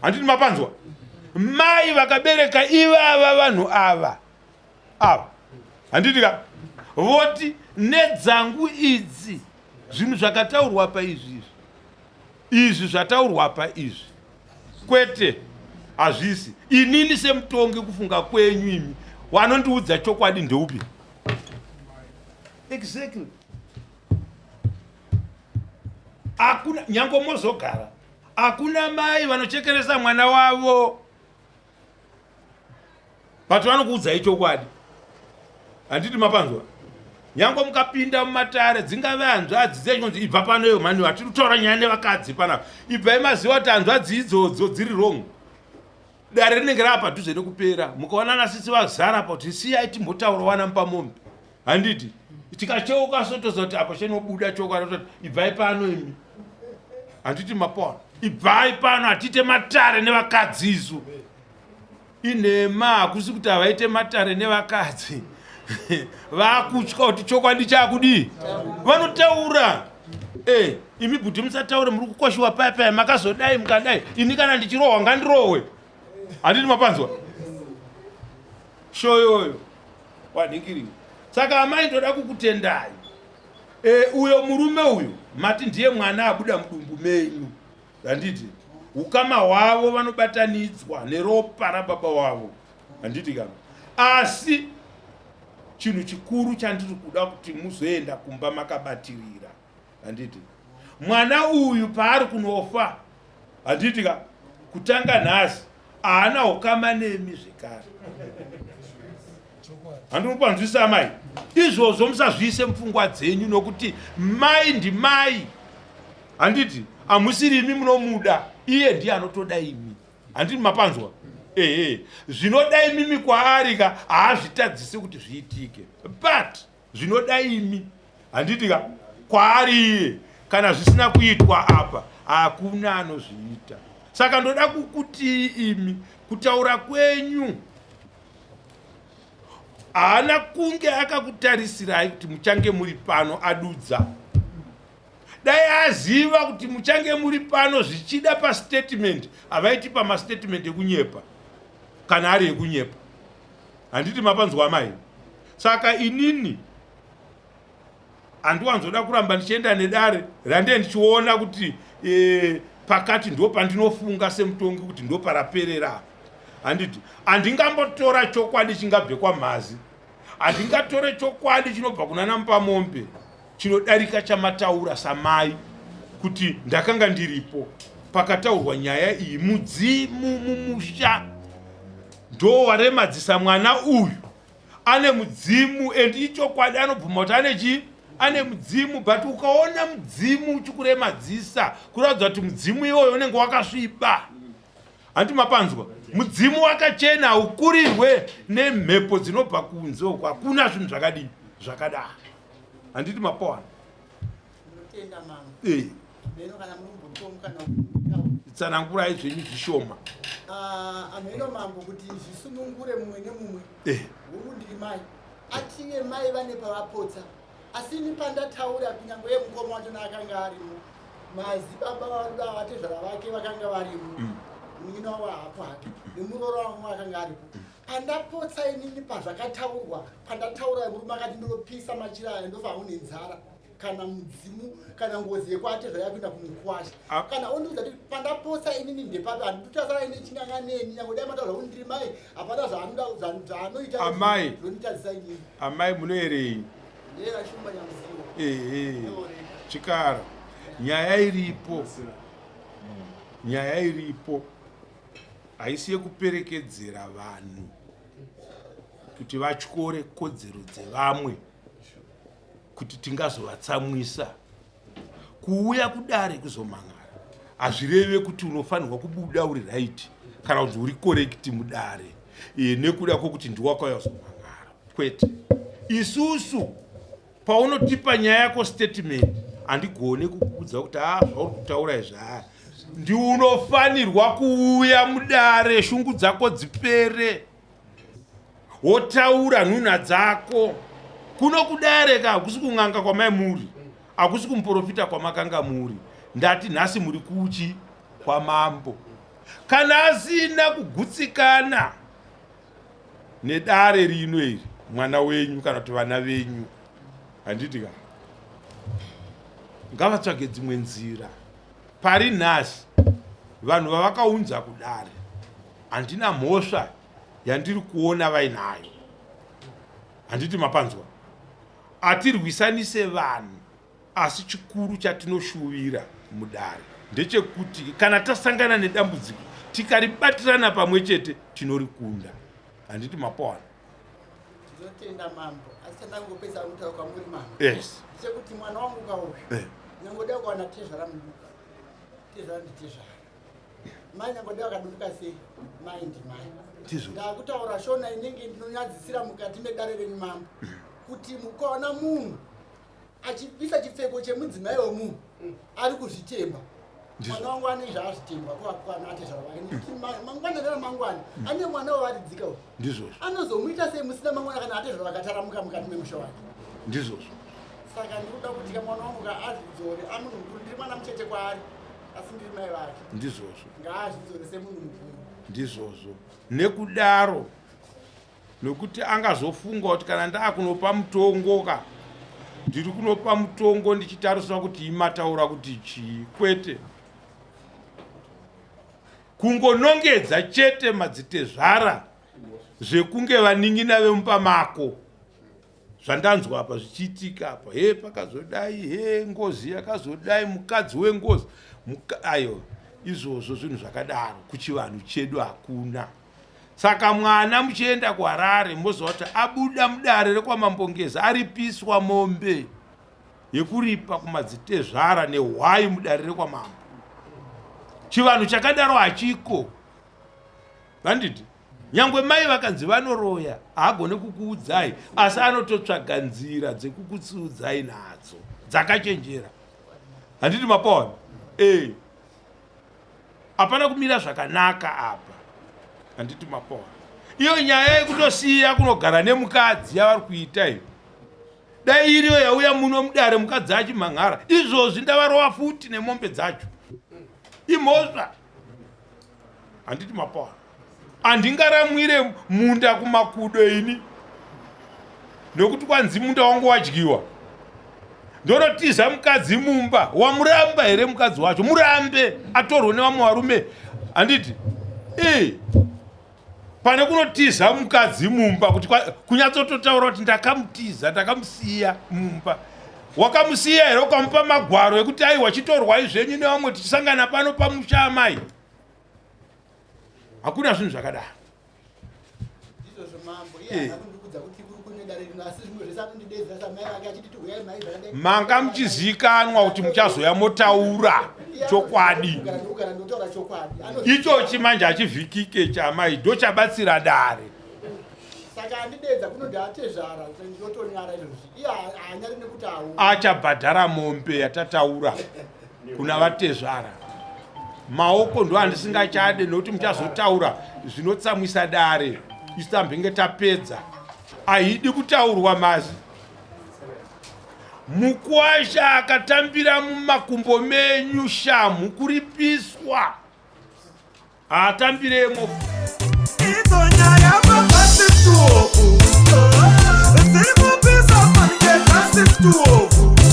Handiti mapanzwa? Mai vakabereka ivava vanhu ava ava, handiti ka, voti nedzangu idzi zvinhu zvakataurwa pa izvi izvi izvi zvataurwa pa izvi, kwete, hazvisi. Inini semutongi, kufunga kwenyu imi, wanondiudza chokwadi ndeupi? Exactly. Hakuna, nyange mozogara, hakuna mai vanochekeresa mwana wavo, but vanokuudzai chokwadi. Handiti mapanzwa? Nyange mukapinda mumatare, dzingave hanzvadzi dzechinonzi ibva pano iyo mani, hatiri kutaura nyaya nevakadzi panapa, ibvai maziva kuti hanzvadzi idzodzo dziri wrong. Dare rinenge rava padhuze nekupera, mukaona nasisi vazara pa kuti siyai timbotaura wana mupamombe, handiti tikacheuka sotoziva kuti apo chinobuda chokwadi, toti ibvai pano imi. Handiti mapona? Ibvai pano, hatiite matare nevakadzi isu. Inhema, hakusi kuti havaite matare nevakadzi. Vakutya kuti chokwadi chakudii, vanotaura. E, imi bhuti musataure, muri kukoshiwa paya paya, makazodai mukadai. Ini kana ndichirohwa ngandirohwe. Handiti mapanzwa shoyoyo wanhingiriwa? Saka amai, ndoda kukutendai. E, uyo murume uyo mati ndiye mwana abuda mudumbu menyu, handiti? Ukama hwavo vanobatanidzwa neropa rababa wavo, handiti kana? Asi chinhu chikuru chandiri kuda kuti muzoenda kumba makabatirira, handiti, mwana uyu paari kunofa, handiti ka, kutanga nhasi haana ukama nemi zvekare. Handiri kupanzwisa amai? Izvozvo musazviise mupfungwa dzenyu, nokuti mai ndimai, handiti? Hamusiri imi munomuda, iye ndiye anotoda imi. Handiti mapanzwa? Ehe, zvinoda imimi kwaari ka haazvitadzisi kuti zviitike, but zvinoda imi, handiti ka, kwaari iye kana zvisina kuitwa apa hakuna anozviita. Saka ndoda kukutii imi, kutaura kwenyu haana kunge akakutarisirai kuti muchange muri pano. Adudza dai aziva kuti muchange muri pano, zvichida pastatement havaiti pamastatement ekunyepa kana ari ekunyepa. Handiti mapanzwa amai? Saka inini handiwanzoda kuramba ndichienda nedare randee ndichiona kuti e, Pakati ndo pandinofunga semutongi kuti ndo paraperera. Handiti handingambotora chokwadi chingabve kwaMhazi, handingatore chokwadi chinobva kuna Namupamombe chinodarika chamataura samai kuti ndakanga ndiripo pakataurwa nyaya iyi. Mudzimu mumusha ndo waremadzisa mwana uyu, ane mudzimu and ichokwadi anobvuma kuti ane chii, ane mudzimu. But ukaona mudzimu uchikuremadzisa kuratidza kuti mudzimu iwoyo unenge wakasviba. Hanti mapanzwa? Mudzimu wakachena haukurirwe nemhepo dzinobva kunze uko. Hakuna zvinhu zvakadii zvakadaro. Handiti mapowana? Eh. Tsanangurai zvenyu zvishoma. Ah, ameno mambo kuti zvisunungure mumwe nemumwe. Eh. Hungu ndiri mai. Ative mai vane pavapotsa. Asi ini pandataura kunyange uye mukoma wacho naakanga arimo. Mazibaba varuda vatezvara vake vakanga varimo. Munin'ina wavo haapo hake. Nemuroora wangu akanga aripo. Pandapotsa inini pazvakataurwa, pandataura murume akati ndinopisa machira aya ndofa hangu nenzara. Kana mudzimu kana ngozi yekwatezvara yakuenda kumukwasha. Kana ondiudza kuti pandapotsa inini ndepapi, handitotasara ine chinganga neni, nyange dai mataura kuti ndiri mai, hapana zvaanoda zvaanoita. Amai. Zvonitadzisa inini. Amai munoerei? Ndera Shumba Nyamuziwa. Ehe. Chikara. Nyaya iripo. Nyaya iripo. Haisi yekuperekedzera vanhu kuti vatyore kodzero dzevamwe kuti tingazovatsamwisa. Kuuya kudare kuzomhan'ara hazvireve kuti unofanirwa kubuda uri right kana kuti uri correct mudare nekuda kwokuti ndiwakauya kuzomhan'ara. Kwete. Isusu paunotipa nyaya yako statement handigone kukuudza kuti zvauri kutaura izvi ndiunofanirwa kuuya mudare shungu dzako dzipere wotaura nhunha dzako. Kuno kudare ka hakusi kun'anga kwamai muri, hakusi kumuprofita kwamakanga muri. Ndati nhasi muri kuchi kwamambo. Kana asina kugutsikana nedare rino iri, mwana wenyu kana kuti vana venyu, handiti ka, ngavatsvage dzimwe nzira. Pari nhasi vanhu vavakaunza kudare handina mhosva yandiri kuona vainayo. Handiti mapanzwa? Atirwisanise vanhu, asi chikuru chatinoshuvira mudare ndechekuti kana tasangana nedambudziko tikaribatirana pamwe chete tinorikunda. Handiti mapowana? Tinotenda mambo, asi chandangopedza kutaura kwamuri mambo. Yes. Ndechekuti mwana wangu kauyu. Nyange dai kuwana tezvara muduku. Tezvara nditezvara. Mai nyange dai vakadumbuka sei, mai ndimai. Ndizvo. Ndakutaura shona inenge ndinonyadzisira mukati medare renyu mambo. Kuti mukaona munhu achibvisa chipfeko chemudzimai wemunhu ari kuzvitemba. Mwana wangu ane zvaazvitemba kwana atezvara vake. Nekuti mangwana neramangwana ane mwana wavaridzika uyu. Ndizvozvo. Anozomuita sei musina mangwana kana atezvara vakataramuka mukati memusha wake? Ndizvozvo. Saka ndikuda kuti ka mwana wangu ka azvidzore, amunhu mukuru, ndiri mwana mucheche kwaari, asi ndiri mai vake. Ndizvozvo. Ngaazvidzore semunhu mukuru. Ndizvozvo. Nekudaro nokuti angazofunga kuti kana ndaakunopa mutongo ka ndiri kunopa mutongo ndichitarisa kuti imataura kuti chii. Kwete. Kungonongedza chete madzitezvara zvekunge vanin'ina vemupa mako. Zvandanzwa apa zvichiitika apa, he pakazodai, he ngozi yakazodai, mukadzi wengozi, ayo izvozvo zvinhu zvakadaro kuchivanhu chedu hakuna. Saka mwana muchienda kuHarare moziva kuti abuda mudare rekwaMambo Ngezi aripiswa mombe yekuripa kumadzitezvara nehwai mudare rekwamambo. Chivanhu chakadaro hachiko. Handiti? Nyangwe mai vakanzi vanoroya haagone kukuudzai, asi anototsvaga nzira dzekukutsiudzai nadzo dzakachenjera. Handiti mapaona? Hapana kumira zvakanaka apa. Handiti mapaona? Iyo nyaya yekutosiya kunogara nemukadzi yavari kuita iyo, dai iriyo yauya muno mudare mukadzi achimhan'ara izvozvi ndavarova futi nemombe dzacho. Imhosva. Handiti mapaona? Handingaramwire munda kumakudo ini nekuti kwanzi munda wangu wadyiwa. Ndonotiza mukadzi mumba. Wamuramba here mukadzi wacho? Murambe atorwe nevamwe varume. Handiti? Eh. Pane kunotiza mukadzi mumba kuti kunyatsototaura kuti ndakamutiza, ndakamusiya mumba. Wakamusiya here ukamupa magwaro ekuti aiwa chitorwai zvenyu nevamwe tichisangana pano pamusha amai? Hakuna zvinhu zvakadaro. Eh. Manga muchizikanwa kuti muchazoya motaura chokwadi. Ichochi manje hachivhikike chamai ndochabatsira dare. Saka andidedza kunoti atezvara ndotonyara izvozvi iye haanyari nekuti awo achabhadhara mombe yatataura kuna vatezvara. Maoko ndo andisingachade nokuti muchazotaura zvinotsamwisa dare isu tambenge tapedza. Haidi kutaurwa mazi. Mukwasha akatambira mumakumbo menyu shamhu kuripiswa. Haatambiremo. Idzo nyaya pabasi tuovu dziri kupisa fanike kasi tuovu.